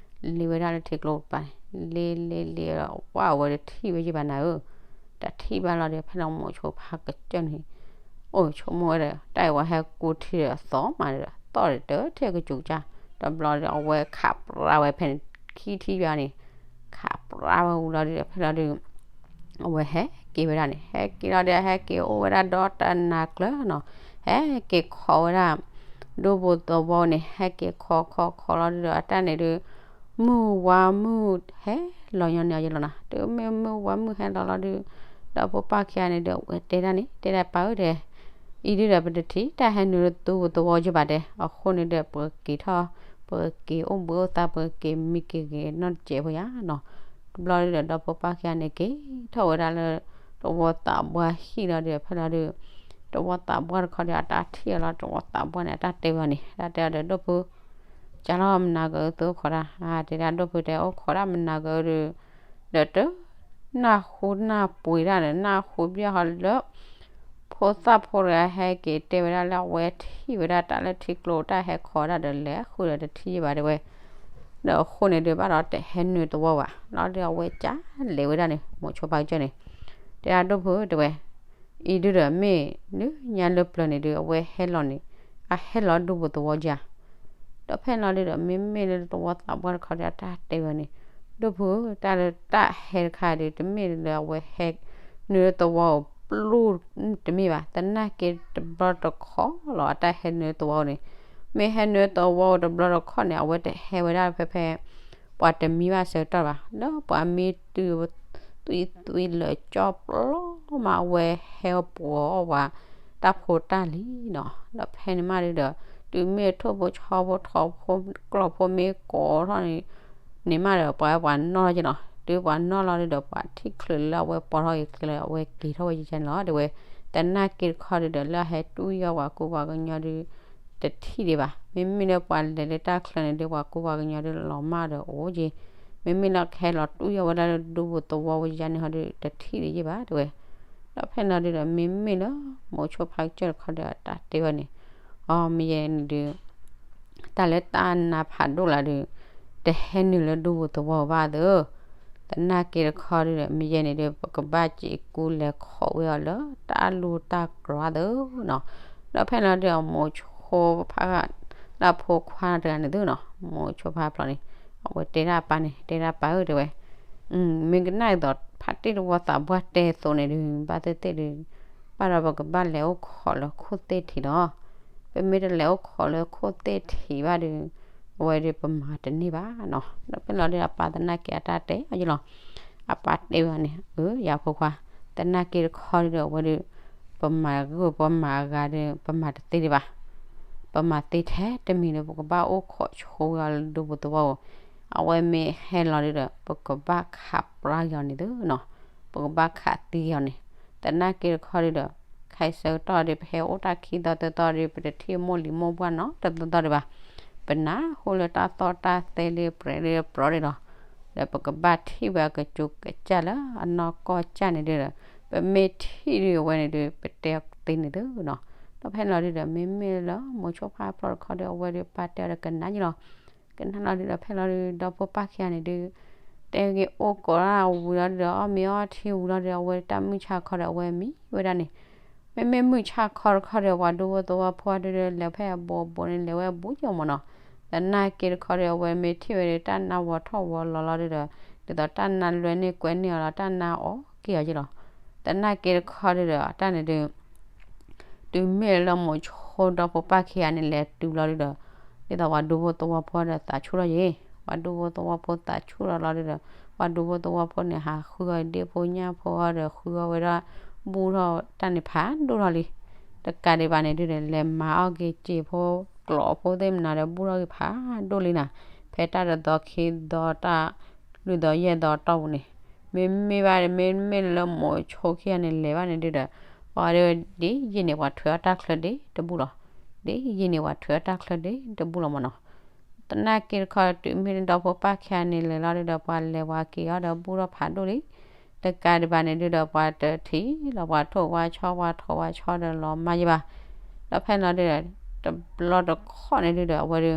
လ့ၤဝဲဒၣ်လၢထံကျိကပၤန့ၣ် လ့ၤလ့ၤလ့ၤဒီး ဝဲအဝဲတထံၣ်ဝဲယံၤဘၣ်နၤဧၢ တထံၣ်ဘၣ်လီၤဒီး ဖဲလီၤမိၤဆိဖးကစၢၢ်န့ၣ် အိၣ်ဆိကမိၣ်ဝဲဒီး တၢ်အံၤဝဲဟဲကူထံဒီးသီၣ်မးဒီး သီၣ်ဒီးတထံၣ်ကစူၤကစၢ် တဘျီဒီး အဝဲခးပြါဝဲဖဲန့ၣ် ခံထံၣ်ယါန့ၣ် ခးပြါဝဲဝံၤလီၤဒုးဒီး ဖဲလီၤဒုး အဝဲဟဲက့ၤဝဲဒၣ်န့ၣ် ဟဲက့ၤလီၤဒီး ဟဲက့ၤအိၣ်ဝဲဒၣ်ဒီတနၤကျၢၤနီၤ ဟဲက့ၤခီဝဲဒၣ် ဒူပူၤသဝီန့ၣ် ဟဲက့ၤခီခီခီလီၤဒုးဒီး အတၢ်န့ၣ်ဒုး မုၢ်ဝါမုၢ်ဟဲလီၤညီန့ၣ်အီၤယလီၤနီၤ တုၤမ့ၢ်မုၢ်ဝါမုၢ်ဟဲလီၤလီၤဒုး ဒီဖိပၢ်ခံဂၤန့ၣ်ဒီး အဝဲတဲဒၣ်န့ၣ် တဲဒၣ်ပၢ်ဧၢတဲ အံၤဒုးဒီး ပတထံၣ်တၢ်ဟဲနုာ်လၢဒူပူၤသဝီကၠိဘၣ်တဲ အဃိန့ၣ်ဒီး ပက့ၤထီၣ် ပက့ၤအိၣ်ဘှံးအိၣ်သါ ပက့ၤမံက့ၤဂ့ၤနီတစဲးဖိယါနီၤ တဘျီဒုးဒီး ဒီဖိပၢ်ခံဂၤန့ၣ် က့ၤထီၣ်ဝဲဒၣ်လၢ တဝီသးပှၢ်ဟံၣ်လီၤဒုး ဖဲလီၤဒုး တဝီသးပှၢ်တခီဒီး အတၢ်ထံၣ်အီၤလီၤ တဝီသးပှၢ်န့ၣ် အတၢ်တဲဝဲန့ၣ် တၢ်တဲအီၤဒီး ဒိၣ်ဖု ကၢ်လီၤမနၤကၢသုအိၣ်ခိးတၢ် တဲဒၣ်ဒိၣ်ဖုတဲအိၣ်ခိးတၢ်မနၤကၢဒီး ဒီးတ နၢ်ဟူနၢ်ပှ့ၤတၢ်ဒီး နၢ်ဟူဘၣ်ဟီလၢ ဖိသၣ်ဖိတဂၤဟဲက့ၤတဲဝဲဒၣ်လၢအဝဲထံၣ်ဝဲဒၣ်တၢ်လၢထံကျိတၢ်ဟဲခီတၢ်ဒီးလဲၤဃုာ်ဒီးတထံၣ်ယံၤဘၣ်တဲဝဲ ဒီးအဃိန့ၣ်ဒုးဘၣ်ဒီးတဟဲနုာ်သဝီဘၣ် လီၤဒုးအဝဲကၢ်လဲၤဝဲဒၣ်န့ၣ် မိၤဆိဖးကစၢၢ်န့ၣ် တဲဒၣ်ဒိၣ်ဖုတဲဝဲ အံၤဒုးဒီးမ့ၢ် နုညါလၢပျၢၤန့ၣ်ဒုး အဝဲဟဲလီၤန့ၣ် အဟဲလီၤဒူပူၤသဝီကၠၢ် ဒီးဖဲလီၤဒုးဒီး မ့မ့ၢ်လၢတဝီသးပှၢ်တခီဒီး အတၢ်တဲဝဲန့ၣ် ဒိၣ်ဖု တၢ်လၢတၢ်ဟဲတခါဒုး တမ့ၢ်လၢအဝဲဟဲ နုာ်လၢသဝီအိၣ်ပျူၢ်တမ့ၢ်ဘၣ် သနာ်က့တဘျီတခီၣ်လီၤ အတၢ်ဟဲနုာ်လၢသဝီန့ၣ် မ့ၢ်ဟဲနုာ်လၢသဝီအိၣ်တဘျီတခီၣ်န့ၣ် အဝဲတဟဲဝဲဒၣ်ဖဲဖဲ ပှၤတမံဘၣ်ဆၢကတီၢ်ဘၣ် လၢပှၤမ့ၢ်တုၤ သွံၣ်သွံၣ်လၢာ်ကၠီပျီမး အဝဲဟဲပှီၤအီၣ်ပှၤ တၢ်ဖိတၢ်လံၤနီၤ ဒီးဖဲန့ၣ်မးဒုးဒီး တုၤမ့ၢ်ထိၣ်ဖိဆီဖိထီဖိကျီၢ်ဖိမ့ၢ်ကိးထီၣ်န့ၣ် န့ၣ်မးဒီး ပှၤဝဲပှၤနီၣ်လီၤက့ၤနီၤ တုၤပှၤနီၣ်လီၤဒုးဒီး ပှၤထံၣ်ချုးလၢအဝဲပှီၤထီၣ်က့ၤကျဲလၢအဝဲက့ၤထီၣ်ဝဲယံၤကၠၢ်န့ၣ်လီၤ တဲဝဲ သနာ်က့တခီဒုးဒီး လၢအဟဲတူၢ်ယီၤပှၤကူပှၤကညီဒုး တထံၣ်ဒံးဘၣ် မ့မ့ၢ်လၢပှၤလဲၤလၢတၢ်ချၢန့ၣ်ဒုး ပှၤကူပှၤကညီဒုးလီၤမၢ်ဒီးအိၣ်က့ၤ မ့မ့ၢ်လၢကဟဲလီၤတူၢ်ယီၤဝဲဒၣ်လၢဒူပူၤသဝီဝဲယါန့ၣ်ဟီဒုး တထံၣ်ဒံးယံၤဘၣ်တဲဝဲ ဒီးဖဲန့ၣ်လီၤဒုးဒီး မ့မ့ၢ်လၢ မိၤဆိဖးကစၢၢ်တခီဒီး အတၢ်တဲဝဲန့ၣ် အီ မ့ၢ်ယဲန့ၣ်ဒုး တၢ်လၢတၢ်နါဖးဒိၣ်လၢဒုး တဟဲနုာ်လၢဒူပူၤသဝီဘၣ်သၢ သနာ်က့တခီဒုးဒီး မ့ၢ်ယဲန့ၣ်ဒုး ပကဘၣ်စံးကူလဲၤခိးဝဲအီၤလၢတၢ်လူၢ်တၢ်ကြၢးသၢနီၤ ဒီးဖဲန့ၣ်လီၤဒုးဒီး မိၤဆိဖး လၢအဖိခွါတဂၤန့ၣ်သၢနီၤ မိၤဆိဖးဖျိးန့ၣ် အဝဲတဲဒၣ်အပၢ်န့ၣ် တဲဒၣ်ပၢ်ဧၢတဲဝဲ မ့ၢ်ကနၣ်ဒ်သိး ဖါတံၢ်တဝီသးပှၢ်တဲအသိးန့ၣ်ဒုး ဘၣ်သ့ၣ်သ့ၣ်ဒုး ဘၣ်ဒီးပကဘၣ်လဲၤအိၣ်ခိးလၢခိၣ်သ့ၣ်ထံးလီၤ ပမ့ၢ်တလဲၤအိၣ်ခိးလၢခိၣ်သ့ၣ်ထံးဘၣ်ဒီး အဝဲဒုးပမၤတန့ၢ်ဘၣ်နီၤ ဒီးဖဲန့ၣ်လီၤဒုးအပၢ်သနာ်က့အတၢ်တဲအီၤယံၤလီၤ အပၢ်တဲဝဲန့ၣ် အၢ ယဖိခွါ သနာ်က့တခီဒုးဒီးအဝဲဒုး ပမၤဂုာ်ပမၤအဂၤဒီး ပမၤတသ့ဒံးဘၣ် ပမၤသ့ထဲတမံၤဒီး ပကဘၣ်အိၣ်ခိးဆိဝဲအီၤလၢဒူပူၤသဝီဧိၤ အဝဲမ့ၢ်ဟဲလီၤဒုးဒီး ပကဘၣ်ခးပြါက့ၤအီၤန့ၣ်သၢနီၤ ပကဘၣ်ခးသံက့ၤအီၤန့ၣ် သနာ်က့တခီဒုးဒီး ခဲအံၤဆၢကတီၢ်ဒီး ပဟဲအိၣ်တၢ်ခံသီသၢသီဒီး ပတထံၣ်မိၢ်လံၤမိၢ်ပှၢ်နီတသီသီဒံးဘၣ် ပနၢ်ဟူလၢတၢ်သီၣ်တၢ်သဲလၢပြဲးလၢပြီဒံးလီၤ ဒီးပကဘၣ်ထံၣ်ဝဲအကစူၤကစၢ်လၢအနီၢ်ကီၢ်ကၢ်န့ၣ်ဒုးဒီး ပမ့ၢ်ထံၣ်ဒုးအဝဲန့ၣ်ဒုး ပတဲအီၤသ့န့ၣ်သၢနီၤ ဒီးဖဲန့ၣ်လီၤဒုးဒီး မ့မ့ၢ်လၢမိၤဆိဖးဖျိးတခီဒီး အဝဲဒုးပၢ်တဲအီၤဒီးကနၣ်ယံၤလီၤ ကနၣ်လီၤဒုးဒီး ဖဲလီၤဒုး ဒီဖိပၢ်ခံဂၤန့ၣ်ဒုး တဲဂ့ၤအိၣ်ကိးဒၣ်ဝံၤလီၤဒုးဒီး အီၣ်မ့ၤအီထံဝံၤလီၤဒုးဒီး အဝဲတၢ်မုၢ်ဆါခီဒီး အဝဲမံဝဲဒၣ်န့ၣ် မ့မ့ၢ်မုၢ်ဆါခီတခီဒီး ပှၤဒူဖိသဝီဖိဒုးဒီး လဲၤဖဲအဘူးအဘူးန့ၣ် လဲၤဝဲအဘူးကီမၢ်နီၤ သနာ်က့တခီဒီး အဝဲမ့ၢ်ထံၣ်ဝဲဒီး တၢ်နါဝီၤထီၣ်ဝီၤလီၤလီၤဒုးဒီး ဒ်သိးတၢ်နါလွဲန့ၢ်ကွဲန့ၢ်အီၤလီၤ တၢ်နါအီၣ်က့ၤအီၤယံၤလီၤ သနာ်က့တခီဒုးဒီး တၢ်န့ၣ်ဒုး တုၤမ့ၢ်လၢမိၤဆိဒီဖိပၢ်ခံဂၤန့ၣ် လဲၤတုၤလီၤဒုးဒီး ဒ်သိးပှၤဒူဖိသဝီဖိဒီးသးဆူၣ်ထီၣ်ယံၤ ပှၤဒူဖိသဝီဖိသးဆူၣ်ထီၣ်လီၤဒုးဒီး ပှၤဒူဖိသဝီဖိန့ၣ် ဟးဃုအီၣ်ဒ့ၣ်ဖိညၣ်ဖိအီၤဒီး ဃုအီၣ်ဝဲဒၣ်ဘူၣ်ထီၣ်တၢ်န့ၣ်ဖးဒိၣ်ထီၣ်လံ. တကးဒံးဘၣ်န့ၣ်ဒုဒီး လဲၤမၤအီၣ်က့ၤစံာ်ဖိ ကျိးဖိသ့ၣ်မနုၤဒီး ဘူၣ်ထီၣ်က့ၤဖးဒိၣ်လံနၤ. ဖဲတၢ်တသီခံသီ တၢ်လွံၢ်သီယဲၢ်သီအတီၢ်ပူၤန့ၣ် မ့မ့ၢ်ဘၣ် မ့မ့ၢ်လၢမိၤဆိခံဂၤန့ၣ် လဲၤဘၣ်န့ၣ်ဒုဒီး ပှၤဒ်ယံာ်န့ၣ် ပှၤထွဲအီၣ်တၢ်ချၢဒ့တဘူၣ်လီၤ. ဒ်ယံာ်န့ၣ် ပှၤထွဲအီၣ်တၢ်ချၢဒ့တဘူၣ်လီၤမၢ်နီၤ. သနာ်က့တခီ တုၤမ့ၢ်လၢဒီဖိပၢ်ခံဂၤန့ၣ် လဲၤလီၤဒုဒီး ပှၤလဲၤပှၤက့ၤအီၤဒီး ဘူၣ်ထီၣ်ဖးဒိၣ်လံ. တကးဒံးဘၣ်န့ၣ်ဒုဒီး ပှၤတထံၣ်လီၤ ပှၤထိၣ်ပှၤဆီ ပှၤထိၣ်ပှၤဆီဒီး လီၤမၢ်ယံၤဘၣ်. ဒီးဖဲန့ၣ်လီၤဒုဒီး တဘျီတခီၣ်န့ၣ်ဒုဒီး အဝဲဒု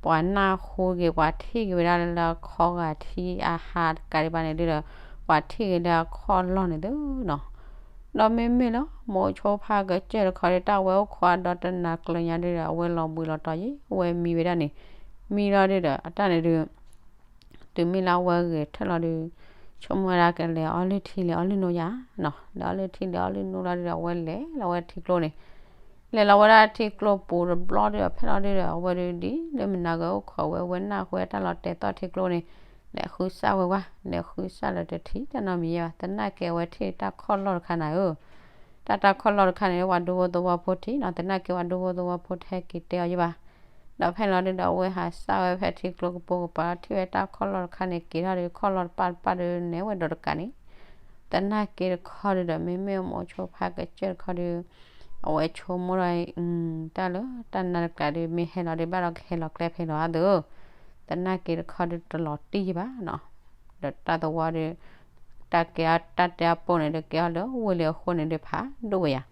ပှၤနၢ်ဟူက့ၤ ပှၤထံၣ်က့ၤဝဲဒၣ်လၢအခီဂာ်ထံအဟး တကးဒံးဘၣ်န့ၣ်ဒုဒီး ပှၤထံၣ်က့ၤလၢအခီၣ်လီၢ်န့ၣ်သုနီၤ. ဒီးမ့မ့ၢ်လၢ မိၤဆိဖးကစၢၢ်တခီဒီး တၢ်ဝဲအိၣ်ခိးဒီတနၤကျၢၤညါဒုဒီး အဝဲလီၤဘှံးလီၤတီၤယံၤ အဝဲမံဝဲဒၣ်န့ၣ် မံလီၤဒုဒီး အတၢ်န့ၣ်ဒု တုၤမ့ၢ်လၢအဝဲဂဲၤထၢၣ်လီၤဒု ဆိကမိၣ်ဝဲဒၣ်ကလဲၤအီလုၢ်ထံ လဲၤအီလုၢ်နိယါနီၤ. လဲၤအီလုၢ်ထံ လဲၤအီလုၢ်နိလီၤဒုဒီး အဝဲလဲၤလီၤဝဲထံကျိန့ၣ် လဲၤလီၤဝဲဒၣ်ထံကျိပူၤတဘျီဒုဒီး ဖဲလီၤဒုဒီး အဝဲဒုဒ်လၢမနၤဂဲၤအိၣ်ခိးဝဲ ဝဲနၢ်ဟူဝဲတၢ်လီၤတဲာ်သီၣ်ထံကျိန့ၣ် လဲၤဃုစၢ်ဝဲဝါ လဲၤဃုစၢ်လၢတထံၣ်တၢ်နီတမံၤယါဘၣ်. သနာ်က့အဝဲထံၣ်တၢ်ခီၣ်လီၢ်တခါနၤဧၢ တၢ်တၢ်ခီၣ်လီၢ်တခါန့ၣ် ပှၤဒူဖိသဝီဖိထံၣ်နီၤ. သနာ်က့ပှၤဒူဖိသဝီဖိတဟဲက့ၤတဲအီၤယံၤဘၣ်. ဒီးဖဲန့ၣ်လီၤဒုဒီး အဝဲဟးစၢ်ဝဲဖဲထံကျိကပိာ်ကပၤ ထံၣ်ဝဲတၢ်ခီၣ်လီၢ်တခါန့ၣ် က့ၤထီၣ်ဒုး ခီၣ်လီၢ်တပၢ်တပၢ်ဒုး နဲဝဲဒီးတကးန့ၣ် သနာ်က့တခီဒုဒီး မ့မ့ၢ်မိၤဆိဖးကစၢၢ်တခီဒု အဝဲဆိကမိၣ်ဒီး တၢ်လၢတၢ်နါတကျးဒု မ့ၢ်ဟဲလီၤဒု ဘၣ်ဒီးကဟဲလီၤကျဲဖဲလီၤအါသု သနာ်က့တခီဒု တလီၤတံၢ်ယံၤဘၣ်နီၤ. ဒီးတၢ်သဝီဒု တၢ်ကဲအီၤတၢ်တဲအပိၢ်န့ၣ်ဒု ကဲအီၤလၢဝ့ၢ်လံအဃိန့ၣ်ဒု ဖးဒိၣ်ဝဲယါ.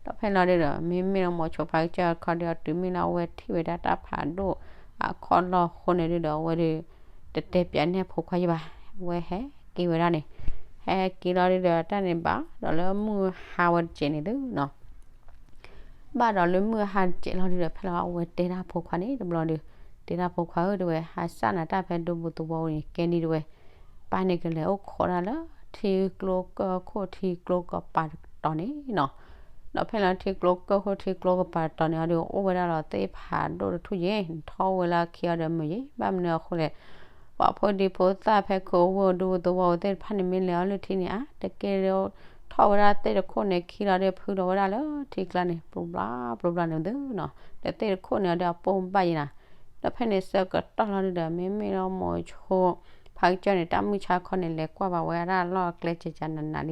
ဒီးဖဲလီၤဒုဒီး မ့မ့ၢ်လၢမိၤဆိဖးကစၢၢ်တခီဒု တုၤမ့ၢ်လၢအဝဲထံၣ်ဝဲဒၣ်တၢ်ဖးဒိၣ်အခီၣ်လီၢ်အဃိန့ၣ်ဒုဒီး အဝဲဒု တတဲပၠးန့ၢ်အဖိခွါယံၤဘၣ်. အဝဲဟဲက့ၤဝဲဒၣ်န့ၣ် ဟဲက့ၤလီၤဒုဒီး တၢ်န့ၣ်ဘၣ်ဒီးလၢမုၢ်ဟါဝဲတစဲးန့ၣ်သုနီၤ ဘၣ်ဒီးလၢမုၢ်ဟါတစဲးလီၤဒုဒီး ဖဲလီၤအဝဲတဲဒၣ်ဖိခွါန့ၣ်တဘျီဒု တဲဒၣ်ဖိခွါဧၢ တဲဝဲ ဟးစၢ်နၤတၢ်ဖဲဒူပူၤသဝီန့ၣ် ကဲန့ၣ်တဲဝဲ ပၢ်န့ၣ်ကလဲၤအိၣ်ခိးဒၣ်လၢ ထံကျိကၢၢ်ခိၣ်ထံကျိကပၤတတီၤန့ၣ်နီၤ. ဒီးဖဲလီၤထံကျိကၢၢ်ခိၣ်ထံကျိကပၤတတီၤန့ၣ်အီၤဒု အိၣ်ဝဲဒၣ်လီၤသ့ၣ်ဖးဒိၣ်တထူၣ်ယဲၢ် ထီၣ်ဝဲလၢခံအီၤဒီးမုာ်ယဲၢ် ဘၣ်မနုၤအဃိလဲၣ် ပှၤဖိဒံဖိသၣ်ဖဲခိၣ်ဝဲဒူပူၤသဝီသ့ၣ်တဖၣ်န့ၣ် မ့ၢ်လဲၤအီလုၢ်ထံန့ၣ် အါတက့ၢ်လၢ ထီၣ်ဝဲဒၣ်သ့ၣ်တခိၣ်န့ၣ် ခံလီၤဒီးဖုလီၤဝဲဒၣ်လၢထံကျါန့ၣ် ပျိဘျီပျိဘျီန့ၣ်သုနီၤ. ဒီးသ့ၣ်တခိၣ်န့ၣ်အီၤဒီး အပိၢ်ဘၣ်ယံၤနၤ. ဒီးဖဲန့ၣ်ဆၢကတီၢ်လီၤဒုဒီး မ့မ့ၢ်လၢမိၤဆိဖးကစၢၢ်န့ၣ် တၢ်မုၢ်ဆါခီန့ၣ် လဲၤကွၢ်ဘၣ်ဝဲဒၣ်လီၢ်အကျဲကကနးနးလံ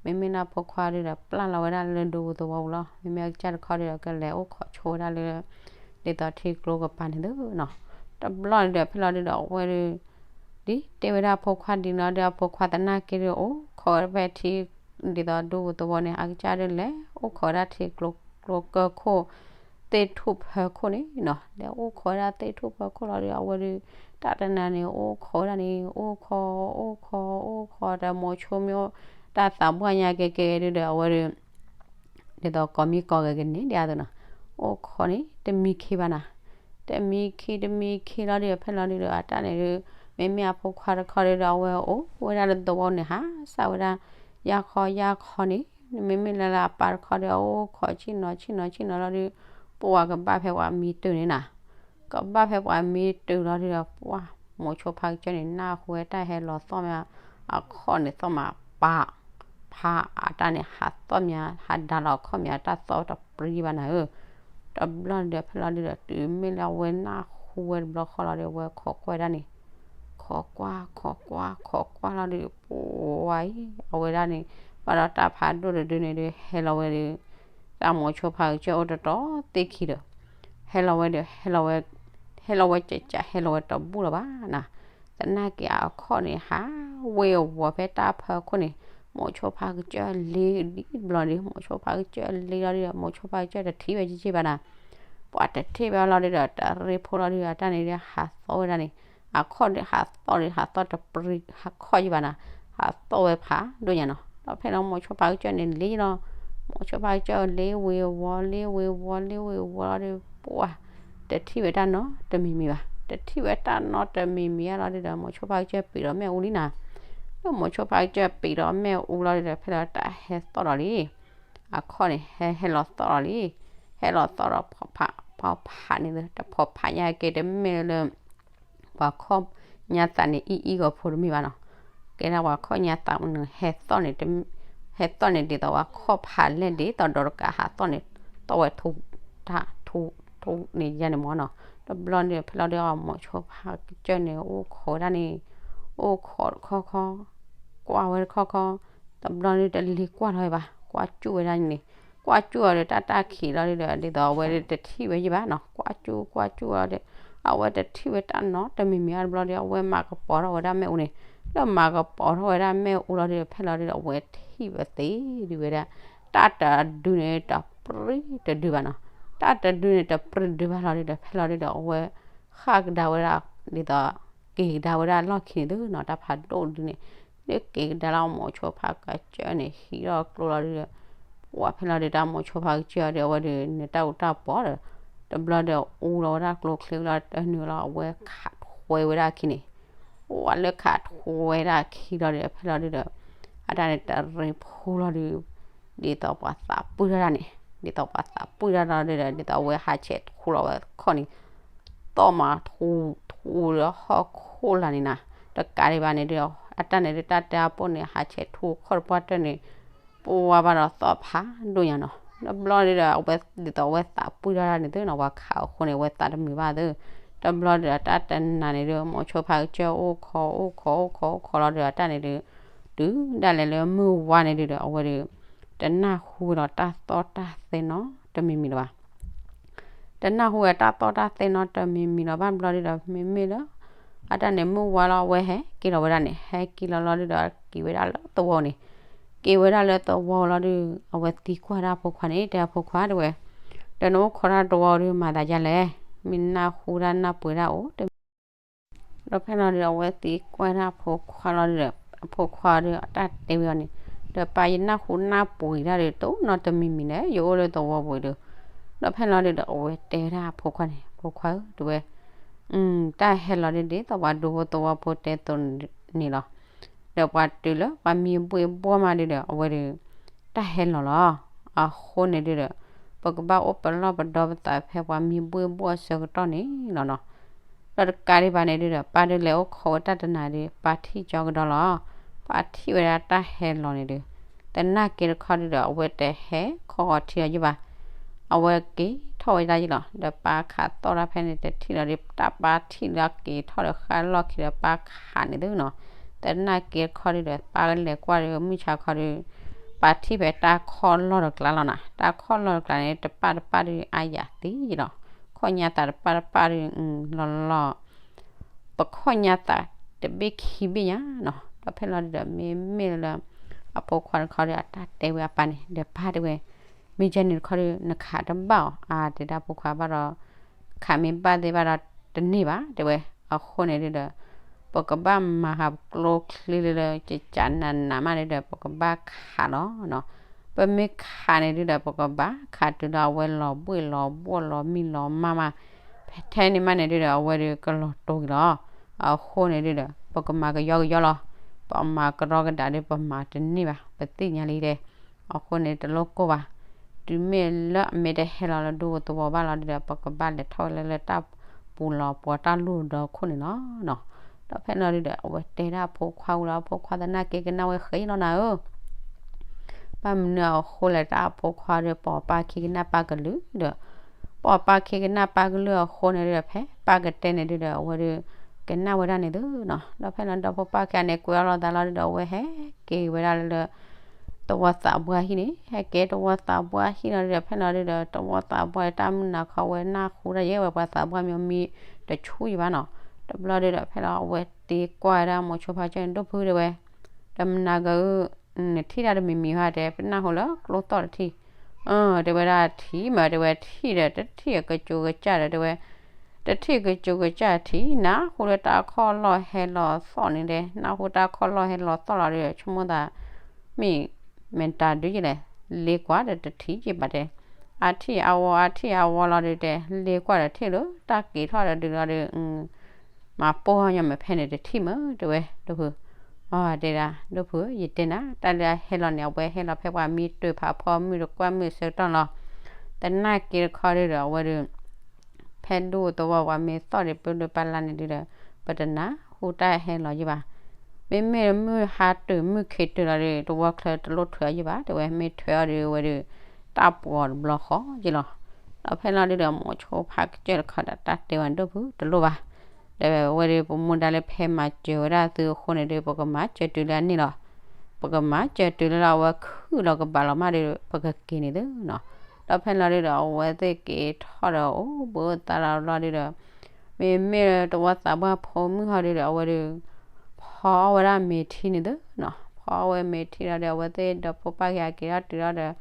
မ့မ့ၢ်လၢအဖိခွါဒုဒီး ပျၢ်လီၤဝဲဒၣ်လၢဒူပူၤသဝီပူၤလီၤ. မ့မ့ၢ်အကစၢ်တခီဒုဒီး ကလဲၤအိၣ်ခိးဆိဝဲဒၣ်လၢ ဒ်သိးထံကျိကပၤန့ၣ်သုနီၤ. တဘျီန့ၣ်ဒီး ဖဲလီၤဒုဒီး အဝဲဒု ဒ်တဲဝဲဒၣ်အဖိခွါဒ်န့ၣ်ဒီး အဖိခွါသနာ်က့ဒု အိၣ်ခိးဝဲဖဲထံ ဒ်သိးဒူပူၤသဝီန့ၣ် အကစၢ်ဒုလဲၤအိၣ်ခိးဝဲဒၣ်ထံကျိကျိကၢၢ်ခိၣ် သ့ၣ်ထူၣ်ဖၢခိၣ်န့ၣ်နီၤ. လဲၤအိၣ်ခိးဝဲဒၣ်သ့ၣ်ထူၣ်ဖၢခိၣ်လီၤဒု အဝဲဒု တၢ်တနၤန့ၣ် အိၣ်ခိးဝဲဒၣ်န့ၣ် အိၣ်ခိး အိၣ်ခိး အိၣ်ခိး ဒီးမိၤဆိမ့ၢ်အိၣ် တၢ်သးပှၢ်ညါကဲကဲဒုဒီး အဝဲဒု ဒ်သိးကိးမံကိးဂဲၤကန့ၢ်ဒံးအသိးနီၤ. အိၣ်ခိးန့ၣ် တမံခ့ဘၣ်နၤ. တမံခ့ တမံခ့လီၤဒုဒီး ဖဲလီၤဒုဒီး အတၢ်န့ၣ်ဒု မ့မ့ၢ်အဖိခွါတခီဒုဒီး အဝဲအိၣ်ဝဲဒၣ်လၢသဝီန့ၣ် ဟးစၢ်ဝဲဒၣ် ယါခီယါခီန့ၣ် မ့မ့ၢ်လၢလၢအပၢ်တခီဒု အအိၣ်ခိးဆ့ၣ်နီၤဆ့ၣ်နီၤဆ့ၣ်နီၤလီၤဒု ပှၤကဘၣ်ဖဲပှၤမံတုၤန့ၣ်နၤ. ကဘၣ်ဖဲပှၤမံတုၤလီၤဒုဒီး ပှၤ မိၤဆိဖးကစၢၢ်န့ၣ် နၢ်ဟူဝဲတၢ်ဟဲလီၤသီၣ်မး အခီၣ်န့ၣ်သီၣ်မးပာ် ဖးအတၢ်န့ၣ် ဟးသီၣ်မး ဟးဒါလီၤအခီၣ်မး တၢ်သီၣ်တပြံဘၣ်နၤဧၢ. တဘျီန့ၣ်ဒီး ဖဲလီၤဒုဒီး တုၤမ့ၢ်လၢအဝဲနၢ်ဟူဝဲတဘျီဃီလီၤဒီး အဝဲခိးကွၢ်ဝဲဒၣ်န့ၣ် ခိးကွၢ် ခိးကွၢ် ခိးကွၢ်လီၤဒု ပှၤအံၤ အဝဲဒၣ်န့ၣ် ဘၣ်ဒီးတၢ်ဖးဒိၣ်တဒုန့ၣ်ဒု ဟဲလီၤဝဲဒု တၢ်မိၤဆိဖးကစၢၢ်အိၣ်တတီၤသ့ၣ်ခံဒီး ဟဲလီၤဝဲဒီး ဟဲလီၤဝဲ ဟဲလီၤဝဲကကး ဟဲလီၤဝဲတဘူၣ်လၢၤဘၣ်နၤ. သနာ်က့အခီၣ်န့ၣ် ဟးဝ့ၤဝီၤဖဲတၢ်ဖၢခိၣ်န့ၣ် မိၤဆိဖးကစၢၢ်လ့ဒ်တဘျီဒု မိၤဆိဖးကစၢၢ်လ့လီၤဒုဒီး မိၤဆိဖးကစၢၢ်တထံၣ်ဝဲက့က့ဘၣ်နၤ. ပှၤတထံၣ်ဝဲလီၤဒုဒီး တရ့ဖိလီၤဒုဒီး တၢ်န့ၣ်ဒု ဟးသီၣ်ဝဲဒၣ်န့ၣ် အခီၣ်ဒု ဟးသီၣ်ဒု ဟးသီၣ်တပြံ ဟးခီၣ်ယံၤဘၣ်နၤ. ဟးသီၣ်ဝဲဖးဒိၣ်ညါနီၤ. ဒီးဖဲလီၤမိၤဆိဖးကစၢၢ်န့ၣ်လ့လီၤ. မိၤဆိဖးကစၢၢ်လ့ဝ့ၤဝီၤ လ့ဝ့ၤဝီၤ လ့ဝ့ၤဝီၤလီၤဒု ပှၤ တထံၣ်ဝဲတၢ်နီတမံၤမံၤဘၣ်. တထံၣ်ဝဲတၢ်နီတမံၤမံၤဧါလီၤဒုဒီး မိၤဆိဖးကစၢၢ်ပံးဒီးမ့ၣ်အူလံနၤ. လၢမိၤဆိဖးကစၢၢ်ပံးဒီးမ့ၣ်အူလီၤဒုဒီး ဖဲလီၤတၢ်ဟဲသီၣ်ဒီးလံ အခီၣ်န့ၣ် ဟဲဟဲလီၤသီၣ်ဒီးလံ. ဟဲလီၤသီၣ်ဒီးဖီဖး ဖီဖးန့ၣ် တဖီဖးညါက့ တမ့ၢ်လၢ ပှၤခီၣ် ညါသးန့ၣ် အံၣ်အံၣ်ဂီၤဖိတမ့ၢ်ဘၣ်နီၤ, ကဲဒၣ်ပှၤခီၣ်ညါသးန့ၣ် ဟဲသီၣ်န့ၣ် ဟဲသီၣ်န့ၣ်ဒ်သိးပှၤခီၣ်ဖးလဲၢ်ဒ်သိးဒီးတကးဟးသီၣ်န့ၣ် သီၣ်ဝဲထူ ထူ ထူန့ၣ်ယဲန့ၣ်မၢ်နီၤ, တဘျီန့ၣ်ဖဲလီၤဒုးအမိၤဆိဖါကစၢၢ်န့ၣ် အိၣ်ခိးဝဲဒၣ်န့ၣ်, အိၣ်ခိးတခီခီ ကွၢ်ဝဲတခီခီ, တဘျီန့ၣ်တလ့ၤကွၢ်ထီၣ်ဝဲဘၣ်, ကွၢ်ကၠူၣ်ဝဲဒၣ်န့ၣ်, ကွၢ်ကၠူၣ်အီၤဒီးတၢ်တၢ်ခံးလီၤဒုးဒီး ဒ်သိးအဝဲတထံၣ်ဝဲယံၤဘၣ်နီၤ, ကွၢ်ကၠူၣ်ကွၢ်ကၠူၣ်အီၤဒီး အဝဲတထံၣ်ဝဲတၢ်နီတမံၤမံၤအါတဘျီဒီး အဝဲမၤကပီၤထီၣ်ဝဲဒၣ်မ့ၣ်အူန့ၣ်, လၢမၤကပီၤထီၣ်ဝဲဒၣ်မ့ၣ်အူလီၤဒုးဒီး ဖဲလီၤဒုးဒီး အဝဲထံၣ်ဝဲသ့ဒုးဝဲဒၣ် တၢ်တဒုန့ၣ် တပြံတဒုဘၣ်နီၤ, တၢ်တဒုန့ၣ် တပြံတဒုဘၣ်လီၤဒုးဒီး ဖဲလီၤဒုးဒီး အဝဲ ဃၣ်ကဒါဝဲဒၣ် ဒ်သိး က့ၤကဒါဝဲဒၣ်လီၢ်ခံန့ၣ်သုနီၤ, တၢ်ဖးဒိၣ်ဒုန့ၣ်, လၢက့ၤကဒါလၢအမိၤဆိဖါကစၢၢ်န့ၣ် ဟံးထီၣ်ကျိလီၤဒုးဒီး ပှၤဖဲလီၤဒုးတၢ်မိၤဆိဖါကစၢၢ်အီၤဒီး အဝဲဒုးန့ၣ် တၢ်အူတၢ်ပီၤဒီး တဘျီဒီးအူလီၤဝဲဒၣ်ကျိချ့လီၤတနုာ်လီၤ အဝဲခးထွဲဝဲဒၣ်အခံန့ၣ်, ပှၤလၢခးထွဲဝဲဒၣ်အခံလီၤဒုးဒီး ဖဲလီၤဒုးဒီး အတၢ်န့ၣ်တရံးဖိလီၤဒုး ဒ်သိးပှၤသးပှၢ်ထီၣ်ဒၣ်န့ၣ်, ဒ်သိးပှၤသးပှၢ်ထီၣ်လီၤဒုးဒီး ဒ်သိးအဝဲဟးဆဲးထူလီၤဝဲခီၣ်န့ၣ် သီၣ်မးထူထူလၢဟီၣ်ခိၣ်လာ်န့ၣ်နၤ, တကးဒံးဘၣ်န့ၣ်ဒုး အတၢ်န့ၣ်ဒုး တၢ်တဲအပိၢ်န့ၣ် ဟးဆဲးထူခီၣ်တပှၢ်တၢၢ်န့ၣ် ပှၤဘၣ်ဒီးသီၣ်ဖးဒိၣ်ညါနီၤ, တဘျီဒုးဒီး အဝဲဒ်သိးအဝဲသးပှၢ်ထီၣ်ဒၣ်န့ၣ်သုနီၤ ပှၤခးအဃိန့ၣ် အဝဲသးတမုာ်ဘၣ်သု, တဘျီဒုးဒီးတၢ်တနာ်န့ၣ်ဒုး မိၤဆိဖါကစၢၢ်အိၣ်ခိး အိၣ်ခိး အိၣ်ခိး အိၣ်ခိးလီၤဒုးဒီး တၢ်န့ၣ်ဒုး တုၤဒၣ်လဲာ်လၢမုၢ်ဝါန့ၣ်ဒုးဒီး အဝဲဒုး တနၢ်ဟူဝဲဒီးတၢ်သီၣ်တၢ်သဲနီတမံၤမံၤလၢၤဘၣ် တနၢ်ဟူဝဲတၢ်သီၣ်တၢ်သဲနီတမံၤမံၤလီၤဘၣ်ဘျီဒုးဒီး မ့မ့ၢ်လၢ အတၢ်န့ၣ်မုၢ်ဝါလီၤ အဝဲဟဲက့ၤလီၤဝဲဒၣ်န့ၣ် ဟဲက့ၤလီၤလီၤဒုးဒီး က့ၤဝဲဒၣ်လၢသဝီန့ၣ်, က့ၤဝဲဒၣ်လၢသဝီလီၤဒုး အဝဲသံကွၢ်ဒၣ်အဖိခွါန့ၣ် တဲအဖိခွါတဲဝဲ, ဒီးနအိၣ်ခိးတၢ်တဝီဒုးမၤသးဒ်လဲၣ်, မ့ၢ်နၢ်ဟူဒၣ်နၢ်ပှဲၤဒၣ်အိၣ်တမံၤ ဒီးဖဲလီၤဒုးဒီး အဝဲသံကွၢ်ဒၣ်အဖိခွါလီၤဒုးဒီး အဖိခွါဒုးတၢ်တဲဝဲအီၤန့ၣ်, ဒီးပၢ်ယနၢ်ဟူနၢ်ပှဲၤဒၣ်ဒုး တအိၣ်နီတမံၤမံၤလဲၣ် ယအိၣ်လၢသဝီပူၤဒုး, ဒီးဖဲလီၤဒုးဒီး အဝဲတဲဝဲဒၣ်အဖိခွါန့ၣ် ဖိခွါဧၢ တဲဝဲ, တၢ်ဟဲလီၤဒုးဒ်သိးပှၤဒူဖိသဝီဖိတဲသိးန့ၣ်လီၤ, ဒီးပှၤတုၤလၢပှၤမံဘှ့ၣ်ဘှီၣ်မးဒုးဒီး အဝဲဒုး တၢ်ဟဲလီၤလီၤ, အဃိန့ၣ်ဒုးဒီး ပကဘၣ်အိၣ်ပလီၢ်ပဒီပသးဖဲပှၤမံဘှ့ၣ်ဘှီၣ်အဆၢကတီၢ်န့ၣ်လီၤနီၤ. ဒီးတကးဒံးဘၣ်န့ၣ်ဒုးဒီး ပၢ်ဒုးလဲၤအိၣ်ခိးဝဲတၢ်တနၤဒုး ပၢ်ထံၣ်ကၠီကဒီးလီၤ. ပၢ်ထံၣ်ဝဲဒၣ်တၢ်ဟဲလီၤန့ၣ်ဒုး သနာ်က့တခီဒုးဒီး အဝဲတဟဲခီဂီၤထံးအီၤယုၢ်ဘၣ်. အဝဲက့ၤထီၣ်ဝဲဒၣ်ယုၢ်လီၤ. ဒီးပၢ်ခးသီၣ်တၢ်ဖဲန့ၣ်တထံၣ်လီၤဒီး တၢ်ပၢ်ထံၣ်လၢက့ၤထီၣ်ဒီးဃၣ်လီၢ်ခံဒီးပၢ်ခးန့ၣ်သုနီၤ. သနာ်က့တခီဒုးဒီး ပၢ်လဲၤကွၢ်ဒီးမုၢ်ဆါခီဒုး ပၢ်ထံၣ်ဖဲတၢ်ခီၣ်လီၢ်တကျါလီၤနၤ. တၢ်ခီၣ်လီၢ်တကျါန့ၣ် တပၢ်တပၢ်ဒုးအါယၤသံလီၤ. ခီၣ်ညါသးတပၢ်တပၢ်ဒုး လီၤလီၤ ပခီၣ်ညါသးတဘ့ၣ်ခံဘ့ၣ်ညါနီၤ. ဒီးဖဲလီၤဒုးဒီး မ့မ့ၢ်လၢ အဖိခွါတခီဒီး အတၢ်တဲဝဲအပၢ်န့ၣ် ဒီးပၢ်တဲဝဲ မ့ၢ်ကဲန့ၣ်တခီဒီး နခးတဘၣ်အီၤ အါတဲဒၣ်ဖိခွါဘၣ်ဒီး ခးမ့ၢ်ဘၣ်သ့ၣ်ဘၣ်ဒီးတန့ၢ်ဘၣ် တဲဝဲ. အဃိန့ၣ်ဒုးဒီး ပကဘၣ်မၤဟးကျိချ့လၢလၢ ကကးနးနးမးဒုးဒီး ပကဘၣ်ခးလီၤနီၤ. ပမ့ၢ်ခးန့ၣ်ဒုးဒီး ပကဘၣ်ခးတုၤလၢအဝဲလီၤဘှ့ၣ်လီၤဘှီၣ်လီၤမံလီၤမၢ်မး ထဲန့ၣ်မးန့ၣ်ဒုးဒီး အဝဲဒုးကလီၤတိၤက့ၤလီၤ. အဃိန့ၣ်ဒုးဒီး ပကမၤကယီကယီလီၤ. ပမၤကရီကဒးဒုး ပမၤတန့ၢ်ဘၣ် ပသ့ၣ်ညါလံတဲ. အဃိန့ၣ်တလိၣ်ကိၢ်ဘၣ်. တုၤမ့ၢ်လၢအမ့ၢ်တဟဲလီၤလၢဒူသဝီဘၣ်လီၤဒုးဒီး ပကဘၣ်လဲၤထီၣ်ဝဲလၢလၢတၢ်ပူၤလီၤပှီၤတၢ်လိၣ်ဒီခိၣ်န့ၣ်လီၤနီၤ. ဒီးဖဲလီၤဒုးဒီး အဝဲတဲဒၣ်အဖိခွါဝံၤလီၤ အဖိခွါသနာ်က့ကနၣ်ဝဲဃဲလီၤနၤဧၢ ဘၣ်မနုၤအဃိလဲၣ် တၢ်အဖိခွါဒီး ပိာ်ပၢ်ခံကနၣ်ပၢ်ကလုၢ်ဒီး ပိာ်ပၢ်ခံကနၣ်ပၢ်ကလုၢ်အဃိန့ၣ်ဒုးဒီး ဖဲပၢ်ကတဲန့ၣ်ဒုးဒီး အဝဲဒုး ကနၣ်ဝဲဒၣ်န့ၣ်သုနီၤ. ဒီးဖဲလီၤဒီး ဖိပၢ်ခံဂၤန့ၣ် ကွဲအီၣ်လိာ်သးလီၤဒုးဒီး အဝဲဟဲက့ၤဝဲဒၣ်လၢ သဝီသးပှၢ်ဟံၣ်န့ၣ် ဟဲက့ၤသဝီသးပှၢ်ဟံၣ်လီၤဒုးဒီး ဖဲလီၤဒုးဒီး သဝီသးပှၢ်တၢ်မုၢ်နၤခီဝဲနၢ်ဟူဒၣ်ယဲဝဲ ပှၤသးပှၢ်မ့ၢ်မံတဆူၣ်ယံၤဘၣ်နီၤ. တဘျီဒုးဒီး ဖဲလီၤအဝဲသံကွၢ်ဝဲဒၣ်မိၤဆိဖါကၢၢ်န့ၣ် ဒိၣ်ဖုတဲဝဲ တမနၤကၢ နထံၣ်တၢ်တမံၤမံၤဟါတဲ ပနၢ်ဟူလၢကျိသီၣ်တထံၣ် တဲဝဲဒၣ်ထံၣ်မး တဲဝဲထံၣ်ဒီး တထံၣ်အကစူးကစၢ်ဒီး တဲဝဲ တထံၣ်ကစူးကစၢ်ထံၣ် နၢ်ဟူလၢတၢ်ခီၣ်လီၢ်ဟဲလီၤသီၣ်န့ၣ်တဲ နၢ်ဟူတၢ်ခီၣ်လီၢ်ဟဲလီၤသီၣ်လီၤဒီး ဆိကမိၣ်သး မ့ၢ် မ့ၢ်တၢ်ဒုးယလဲၣ် လ့ကွၢ်ဒီးတထံၣ်ယဘၣ်တဲ အထံၣ်အဝီ အထံၣ်အဝီလီၤဒုးတဲ လ့ကွၢ်ဒီးထံၣ်လၢတၢ်က့ၤထီၣ်ဒီးဒုးလီၤဒီး မၤပိၢ်ညီမ့ၢ်ဖဲန့ၣ်တထံၣ်မ့ၢ် တဲဝဲ ဒိၣ်ဖု အတဲဒၣ် ဒိၣ်ဖု ယတဲနၤ တၢ်လၢအဟဲလီၤန့ၣ် အဝဲဟဲလီၤဖဲပှၤမံတၢ်ဖးဖီမုၢ်တကွၢ်မုၢ်အဆၢကတီၢ်လီၤ. သနာ်က့တခီဒုးဒီး အဝဲဒုး ဖဲဒူသဝီပှၤမ့ၢ်သီၣ်ဒီး ပဒုးပလါန့ၣ်ဒုးဒီး ပတနၢ် တၢ်အိၣ်တၢ်ဟဲလီၤယံၢ်ဘၣ်. မ့မ့ၢ်မုၢ်ဟါတုၤမုၢ်ခံးတုၤလီၤဒီး တဝီချၢတလိၣ်ထွဲအီၤယံၢ်ဘၣ် တဲဝဲ မ့ၢ်ထွဲအီၤဒီးဝဲဒီး တၢ်ပှီၤတဘျီဃီယံၢ်လီၤ. ဒီးဖဲလီၤဒုဒီး မိၤဆိဖါကစၢၢ်တခီဒီး တၢ်တဲဝဲဒိၣ်ဖုတလိၣ်ဘၣ် တဲဝဲ ဝဲဒီး ပမူဒါလၢဖဲမၤစၢၤဝဲဒၣ်သုအဃိန့ၣ်ဒီး ပကမၤစၢၤတုၤလၢအန့ၣ်လီၤ. ပကမၤစၢၤတုၤလၢအဝဲခုၣ်လီၤကဘၣ်လီၤမးဒီး ပကက့ၤန့ၣ်သုနီၤ. ဒီးဖဲလီၤဒုဒီး အဝဲသ့ၣ်က့ၤထီၣ်ဒီးအိၣ်ဘှံးအိၣ်သါလီၤဘျီဒုဒီး မ့မ့ၢ်တဝီသးပှၢ်ဖိမုၣ်ဟီဒုဒီး အဝဲဒီး ဖီအီၣ်ဝဲဒၣ်မ့ၤထံန့ၣ်သုနီၤ. ဖီအီၣ်ဝဲမ့ၤထံလီၤဒီး အဝဲသ့ၣ်ဒီဖိပၢ်ခံဂၤက့ၤထီၣ်တုၤလီၤဒီး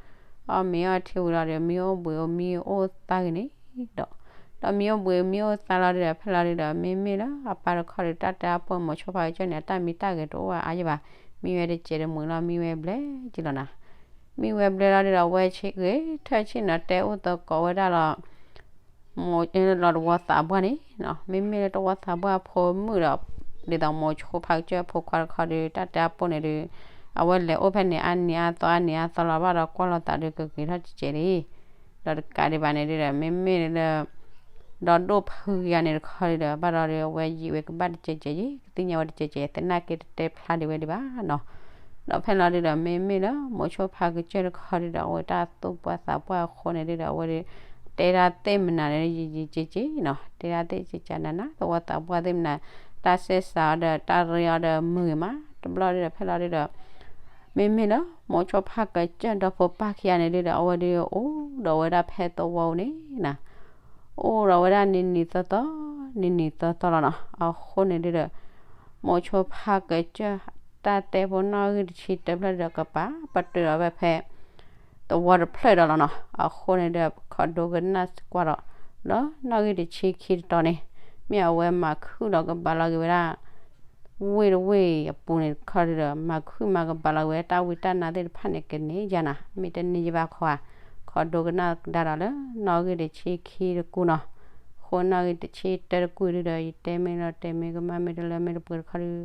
အီၣ်မ့ၤအီထံဝံၤလီၤဒီး မံအိၣ်ဘှံးအိၣ်မံအိၣ်သါဂ့ၤန့ၣ်ဒီး ဒီးမံအိၣ်ဘှံးမံအိၣ်သါလီၤဒုဒီး ဖဲလီၤဒုဒီး မ့မ့ၢ်လၢအပၢ်တခီဒီး တၢ်တဲအပှၢ်မိၤဆိဖါကစၢၢ်န့ၣ် အတၢ်မံတၢ်ဂဲၤတအိၣ်အါယံၢ်ဘၣ်. မံဝဲတစဲးတမှံၤလီၤ မံဝဲဘျဲက့ၤလီၤနီၤ. မံဝဲဘျဲလီၤဒုဒီး အဝဲဆ့ဂ့ၤထၢၣ်ဆ့ၣ်နီၤ တဲအိၣ်သကိးဝဲဒၣ်လီၤ မိၤလီၤတဝီသးပှၢ်န့ၣ်နီၤ. မ့မ့ၢ်လၢတဝီသးပှၢ်ဖိမုၣ်ဒီး ဒ်သိးမိၤဆိဖါကစၢၢ်ဖိခွါတခီဒီး တၢ်တဲအပှၢ်န့ၣ်ဒီး အဝဲလဲၤအိၣ်ဖဲန့ၣ် အါနံၤအါသီအါနံၤအါသီလီၤဘၣ်ဒီး ကွၢ်လိာ်သးဒီးကဂ့ၤထီၣ်တစဲးလံ ဒီးတကးဒံးဘၣ်န့ၣ်ဒုဒီး မ့မ့ၢ်လၢ ဒီးဒိၣ်ဖုဂၤန့ၣ်တခီဒုဒီး ဘၣ်ဒီးဒုး အဝဲယံာ်ဝဲကဘၣ်တစဲးစဲးယံၤ ကသ့ၣ်ညါဝဲတစဲးစဲး သနာ်က့တတဲဖျါဒံးဝဲဒံးဘၣ်နီၤ. ဒီးဖဲလီၤဒုဒီး မ့မ့ၢ်လၢမိၤဆိဖါကစၢၢ်တခီဒုဒီး အဝဲတၢ်သူၣ်ပှၢ်သးပှၢ်အဃိန့ၣ်ဒုဒီး အဝဲဒုး တဲဒၣ်သ့ၣ်မနၤန့ၣ် ယံာ်ယံာ်က့က့နီၤ. တဲဒၣ်သ့ၣ်ကကနၤနၤ သဝီသးပှၢ်သ့ၣ်မနၤ တၢ်ဆဲးစးအီၤဒီး တၢ်ရ့အီၤဒီးမုာ်ဂ့ၤမး တဘျီဒုဒီး ဖဲလီၤဒုဒီး မ့မ့ၢ်လၢ မိၤဆိဖါကစၢၢ်ဒီဖိပၢ်ခံဂၤန့ၣ်ဒုဒီး အဝဲဒုးအိၣ်ဒီးဝဲဒၣ်ဖဲသဝီပူၤန့ၣ်နီၤ. အိၣ်ဒီးဝဲဒၣ်နံၤနံၤသီသီ နံၤနံၤသီသီလီၤနီၤ. အဃိန့ၣ်ဒုဒီး မိၤဆိဖါကစၢၢ် တၢ်တဲဖိနီၣ်ဂံၢ်တဆံတဖျၢၣ်ဒုဒီး ကပာ်ပတုာ်ဒီးဝဲဖဲ သဝီတဖျၢၣ်ဒီးလီၤနီၤ. အဃိန့ၣ်ဒီး ခိးဒိကနၣ်ကွၢ်ဒီး လၢနီၣ်ဂံၢ်တဆံခံတတီၤန့ၣ် မ့ၢ်အဝဲမၤခုၣ်လီၤကဘၣ်လီၤက့ၤဝဲဒၣ် ဝ့ၢ်တဝ့ၢ်အပူၤန့ၣ်တခီဒုဒီး မၤခုၣ်မၤကဘၣ်လီၤက့ၤဝဲတၢ်ဝံတၢ်နါသ့ၣ်တဖၣ်န့ၣ် ကန့ၢ်ယါနီၤ. မ့ၢ်တန့ၢ်ယဘၣ်ခီဧါ, ခိးဒိကနၣ်ကဒါဒီးလၢ နီၣ်ဂံၢ်တဆံခံတကူၢ်နီၤ. အဃိနီၣ်ဂံၢ်တဆံတၢတကူၢ်ဒုဒီး ယတဲမ့ၢ်လီၤတဲာ်မ့ၢ်ကမၣ်မ့ၢ်တလၢမ့ၢ်တပှဲၤတခီဒု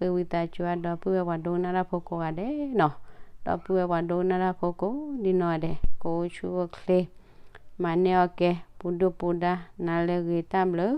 ဃ့ဝံသးစူၤအါဒီပုၢ်ဝဲၢ်ပှၤဒိကနၣ်တၢ်ဖိကိးဂၤဒဲးနီၤ. ဒီပုၢ်ဝဲၢ်ပှၤဒိကနၣ်တၢ်ဖိကိးဒ်နီၢ်ဂၤဒဲး ကအိၣ်ဆူၣ်အိၣ်ချ့ မၤန့ၢ်အီၣ်ကဲ ပူၤဒိၣ်ပူၤဒါ နၤလၢအဂ့ၤတၢ်ဘျုး